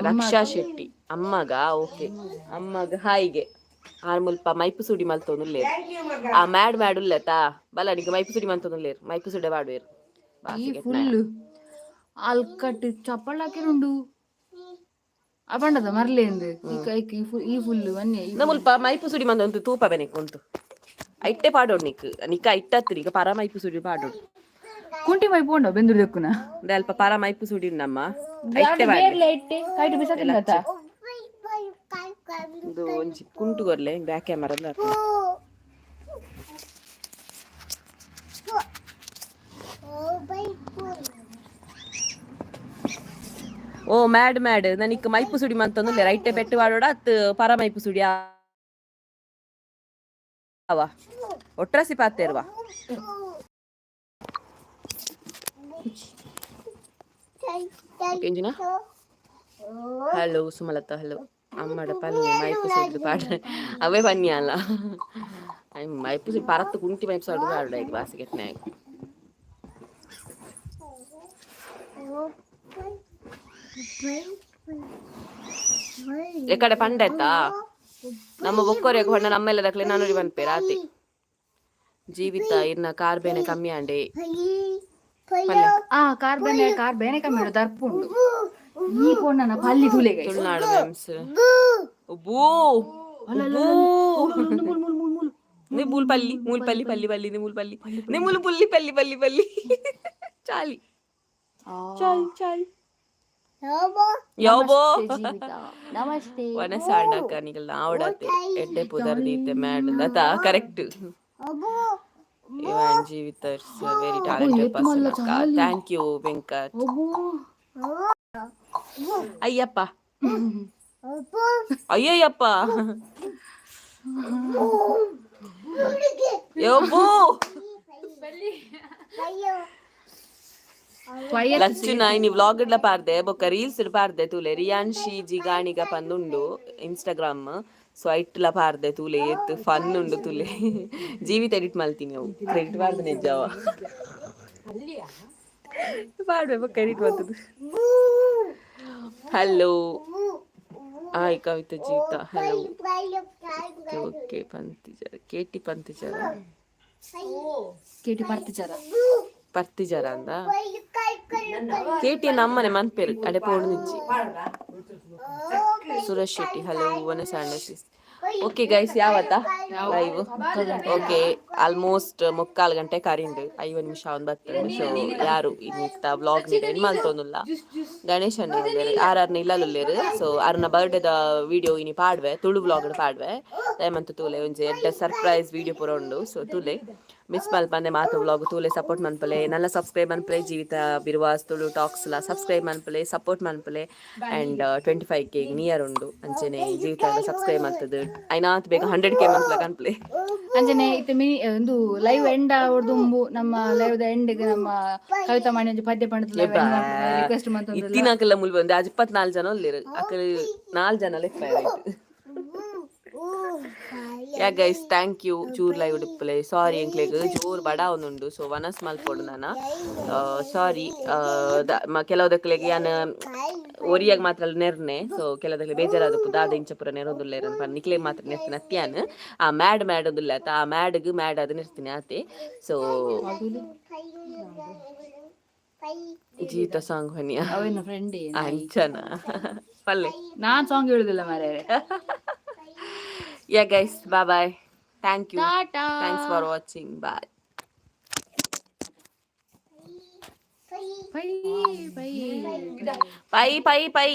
ರಕ್ಷಾ ಶೆಟ್ಟಿ. ಅಮ್ಮಗ? ಓಕೆ, ಅಮ್ಮಗ ಹಾಯ್ಗೆ. ಆರ್ ಮುಲ್ಪ ಮೈಪು ಸುಡಿ ಮಲ್ತೊಂದುಲ್ಲೇರ್. ಆ ಮ್ಯಾಡ್ ಮ್ಯಾಡ್ ಉಲ್ಲೆತಾ ಬಲ, ನಿಂಗೆ ಮೈಪು ಸುಡಿ ಮಲ್ತೊಂದುಲ್ಲೇರ್, ಮೈಪು ಸುಡೆ ಪಾಡುವೆರ್. ಈ ಫುಲ್ ಅಲ್ಕಟ್ ಚಪ್ಪಲ್ ಹಾಕಿರುಂಡು. ಆ ಪಂಡದ ಮರ್ಲೇಂದು ಈ ಕೈಕ್ ಈ ಫುಲ್ ಈ ಫುಲ್ ಬನ್ನಿ. ಮುಲ್ಪ ಮೈಪು ಸುಡಿ ಮಂದೊಂತು ತೂಪ ಬೆನೆಕ್ ಉಂಟು. ಐಟ್ಟೆ ಪಾಡೋಡು ನಿಕ್ ನಿಕ್ಕ ಇಟ್ಟತ್ತು ನಿಕ್ಕ ಪರ ಮೈಪು ಸುಡಿ ಪಾಡೋಡು. ಕುಂಟಿ ಮೈ ಪೋಂಡ ಬೆಂದೂರು ದಕ್ಕುನ. ಅಲ್ಪ ಪರ ಮೈಪು ಸುಡಿ ನಮ್ಮ ಐಟ್ಟೆ ಪಾಡ್ಲೆ. ಬೇರ್ಲೆ ಇಟ್ಟೆ ಕೈಟ್ ಬಿಸಾಕಿಂದತ್ತ. ಇದು ಒಂಜಿ ಕುಂಟು ಕೊರ್ಲೆ, ಬ್ಯಾಕ್ ಕ್ಯಾಮರಾ. ಓ ಮ್ಯಾಡ್ ಮ್ಯಾಡ್, ನನಕ್ ಮೈಪು ಸುಡಿ ಮಂತೊಂದುಲ್ಲೆ. ರೈಟೆ ಪೆಟ್ಟು ಪಾಡೋಡ ಅತ್ ಪರ ಮೈಪು ಸುಡಿ ಅವ ಒಟ್ರಾಸಿ ಪಾತೆರ್ವಾ. ಎಂಜಿನ. Hello Sumalata, hello. ಅಮ್ಮಡ ಪಲ್ಲೆ ಮೈಪು ಸುಡ್ದು ಪಾಡ ಅವೇ ಬನ್ನಿ ಅಲ್ಲ. ಮೈಪು ಪರತ್ತು ಕುಂಟಿ ಮೈಪು ಸೊಡ್ದು ಪಾಡ ಈಗ ಬಾಸಿಗೆ. ಎಕಡೆ ಪಂಡೆತ್ತಾ ನಮ್ಮ ಬೊಕ್ಕೋರೆಗ್ ಹೊಣ್ಣ ನಮ್ಮೆಲ್ಲ ದಕ್ಲೆ ನಾನೂರಿ ಪನ್ಪೆ ರಾತಿ. ಜೀವಿತ ಇನ್ನ ಕಾರ್ ಬೇನೆ ಕಮ್ಮಿ ಆಂಡೆ ಪಲ್ಲೆ. ಆ ಕಾರ್ ಬೇನೆ, ಕಾರ್ ಬೇನೆ ಕಮ್ಮಿ ಉಂಡು, ದರ್ಪು ಉಂಡು. ಈ ಪೊಣ್ಣನ ಪಲ್ಲಿ ತೂಲೆ ಗೈಸ್. ತುಳುನಾಡು ಮೆಮ್ಸ್ ಬೂ ನಿ ಬೂಲ್ ಪಲ್ಲಿ ಮೂಲ್ ಪಲ್ಲಿ ಪಲ್ಲಿ ಪಲ್ಲಿ ನಿ ಮೂಲ್ ಪಲ್ಲಿ ನಿ ಮೂಲು ಪುಲ್ಲಿ ಪಲ್ಲಿ ಪಲ್ಲಿ ಪಲ್ಲಿ ಚಾಲಿ ಚಾಲ್ ಚಾಲ್ ಯಾವೋ. ಜೀವಿತ, ನಮಸ್ತೆ. ವನಸಾಂಡಕ್ಕ ನಿಗಲ್ ಆವಡತೆ ಎಡ್ಡೆ ಪುದರ್ ದೀತೆ ಮ್ಯಾಡ್ ದತಾ. ಕರೆಕ್ಟ್. ಇವನ್ ಜೀವಿತ ವೆರಿ ಟ್ಯಾಲೆಂಟೆಡ್ ಪರ್ಸನ್ ಅಕ್ಕ. Thank you Venkat. Ayyappa Ayyappa ಯೋಬು. ಲಚ್ಚುನ ಇನಿ ವ್ಲಾಗ್ ಇಡ್ಲ ಪಾರ್ದೆ ಬೊಕ್ಕ ರೀಲ್ಸ್ ಇಡ್ ಪಾರ್ದೆ ತೂಲೆ. ರಿಯಾನ್ಶಿ ಜಿಗಾಣಿಗ ಪಂದುಂಡು ಇನ್ಸ್ಟಾಗ್ರಾಮ್. ಸೊ ಐಟ್ಲ ಪಾರ್ದೆ ತೂಲೆ, ಏತ್ ಫನ್ ಉಂಡು ತೂಲೆ. ಜೀವಿತ ಎಡಿಟ್ ಮಲ್ತೀನಿ, ಅವು ಕ್ರೆಡಿಟ್ ಪಾರ್ದೆ ನಿಜವ ಪಾಡ್ವೆ ಬೊಕ್ಕ ಎಡಿಟ್ ಮಾಡ್ತದೆ. Hello, hi Kavita Jeevita, hello. Okay okay, ಪಂತಿಜರ ಕೇಟಿ ಪಂತಿಜರ. ಕೇಟಿ ಪರ್ತಿಚಾರ. ಪರ್ತಿಜರ ಅಂದ. ಕೇಟಿ ನಮ್ಮನೆ ಮನ್ಪೇರು ಅಡೆ ಪೋಡು ನಿಜ್ಜಿ. ಸುರೇಶ್ ಶೆಟ್ಟಿ ಹಲೋ. ವನಸಾಂಡ. ಓಕೆ ಗೈಸ್, ಯಾವತ್ತ ಲೈವ್? ಓಕೆ, ಆಲ್ಮೋಸ್ಟ್ ಮುಕ್ಕಾಲು ಗಂಟೆ ಕರಿಂಡು 50 ನಿಮಿಷ ಅವ್ನು ಬರ್ತದೆ. ಸೊ ಯಾರು ಇನ್ನಿತ್ತ ವ್ಲಾಗ್ ಎಂಡ್ ಮಲ್ತೊಂದುಲ್ಲ. ಗಣೇಶ್ ಅಣ್ಣ ಆರ್ ಆರ್ನ ಇಲ್ಲಲುಲ್ಲೇರು. ಸೊ ಅರ್ನ ಬರ್ಡೇದ ವಿಡಿಯೋ ಇನಿ ಪಾಡ್ವೆ, ತುಳು ವ್ಲಾಗ್ ಪಾಡ್ವೆ. ದಯಮಂತ ತೂಲೆ. ಒಂಜಿ ಎಡ್ಡೆ ಸರ್ಪ್ರೈಸ್ ವಿಡಿಯೋ ಪೂರ ಉಂಡು. ಸೊ ತೂಲೆ, ಮಿಸ್ ಮಲ್ಪಂದೆ ಮಾತ ವ್ಲಾಗ್ ತೂಲೆ, ಸಪೋರ್ಟ್ ಮನ್ಪಲೆ. ನನ್ನ ಸಬ್ಸ್ಕ್ರೈಬ್ ಮನ್ಪಲೆ. ಜೀವಿತ ಬಿರುವಾಸ್ ತುಳು ಟಾಕ್ಸ್ ಲ ಸಬ್ಸ್ಕ್ರೈಬ್ ಮನ್ಪಲೆ, ಸಪೋರ್ಟ್ ಮನ್ಪಲೆ. ಆ್ಯಂಡ್ 25K near ಉಂಡು. ಅಂಚೆನೆ ಜೀವಿತ ಸಬ್ಸ್ಕ್ರೈಬ್ ಮಾಡ್ತದೆ. ಐನಾತ್ ಬೇಗ 100K ಮನ್ಪಲ ಕನ್ಪಲೆ. ಅಂಚನೆ ಇತ್ತೆ ಮಿನಿ ಒಂದು ಲೈವ್ ಎಂಡ್ ದುಂಬು ನಮ್ಮ ಲೈವ್ ದ ಎಂಡ್ ನಮ್ಮ ಕವಿತಾ ಮಾಣಿ ಒಂಜಿ ಪದ್ಯ ಪಂಡದ ರಿಕ್ವೆಸ್ಟ್ ಮಂತೊಂದುಲ್ಲ. ಇತ್ತಿನಾಕಲ್ಲ ಮುಲ್ ಬಂದು ಅಜ್ 24 ಜನ ಉಲ್ಲೇರು. ಅಕಲ್ ನಾಲ್ ಜನ ಲೆಕ್ಕ. ಯಾ ಗೈಸ್, thank you. ಚೂರ್ ಲೈವ್ ಉಡುಪಲೆ ಸಾರಿ ಎಂಕ್ಲೆಗ್ ಜೋರ್ ಬಡ ಒಂದುಂಡು. ಸೊ ವನಸ್ ಮಲ್ಪೊಡು ನಾನ. ಸಾರಿ ಕೆಲವುದಕ್ಲೆಗ್ ಯಾನ್ ಒರಿಯಾಗ ಮಾತ್ರ ನೆರ್ನೆ. ಸೊ ಕೆಲವುದಕ್ಲೆ ಬೇಜಾರಾದಪ್ಪು, ದಾದ ಇಂಚಪುರ ನೆರೊಂದುಲ್ಲೇರ್ ಅಂತ. ನಿಕ್ಲೆಗ್ ಮಾತ್ರ ನೆರ್ತಿನ ಅತ್ಯಾನ್. ಆ ಮ್ಯಾಡ್ ಮ್ಯಾಡ್ ಒಂದುಲ್ಲ ಆತ, ಆ ಮ್ಯಾಡ್ಗ್ ಮ್ಯಾಡ್ ಅದು ನೆರ್ತೀನಿ ಆತೆ. ಸೊ ಜೀವಿತ ಸಾಂಗ್ ಹೊನಿಯ. ಅವೇನ ಫ್ರೆಂಡ್. ಅಂಚನ ಪಲ್ಲೆ. ನಾನ್ ಸಾಂಗ್ ಹೇಳುದಿಲ್ಲ ಮಾರ್ರೆ. Yeah guys, bye bye, thank you. Tata. Thanks for watching, bye. Bye bye. Pi pi pi.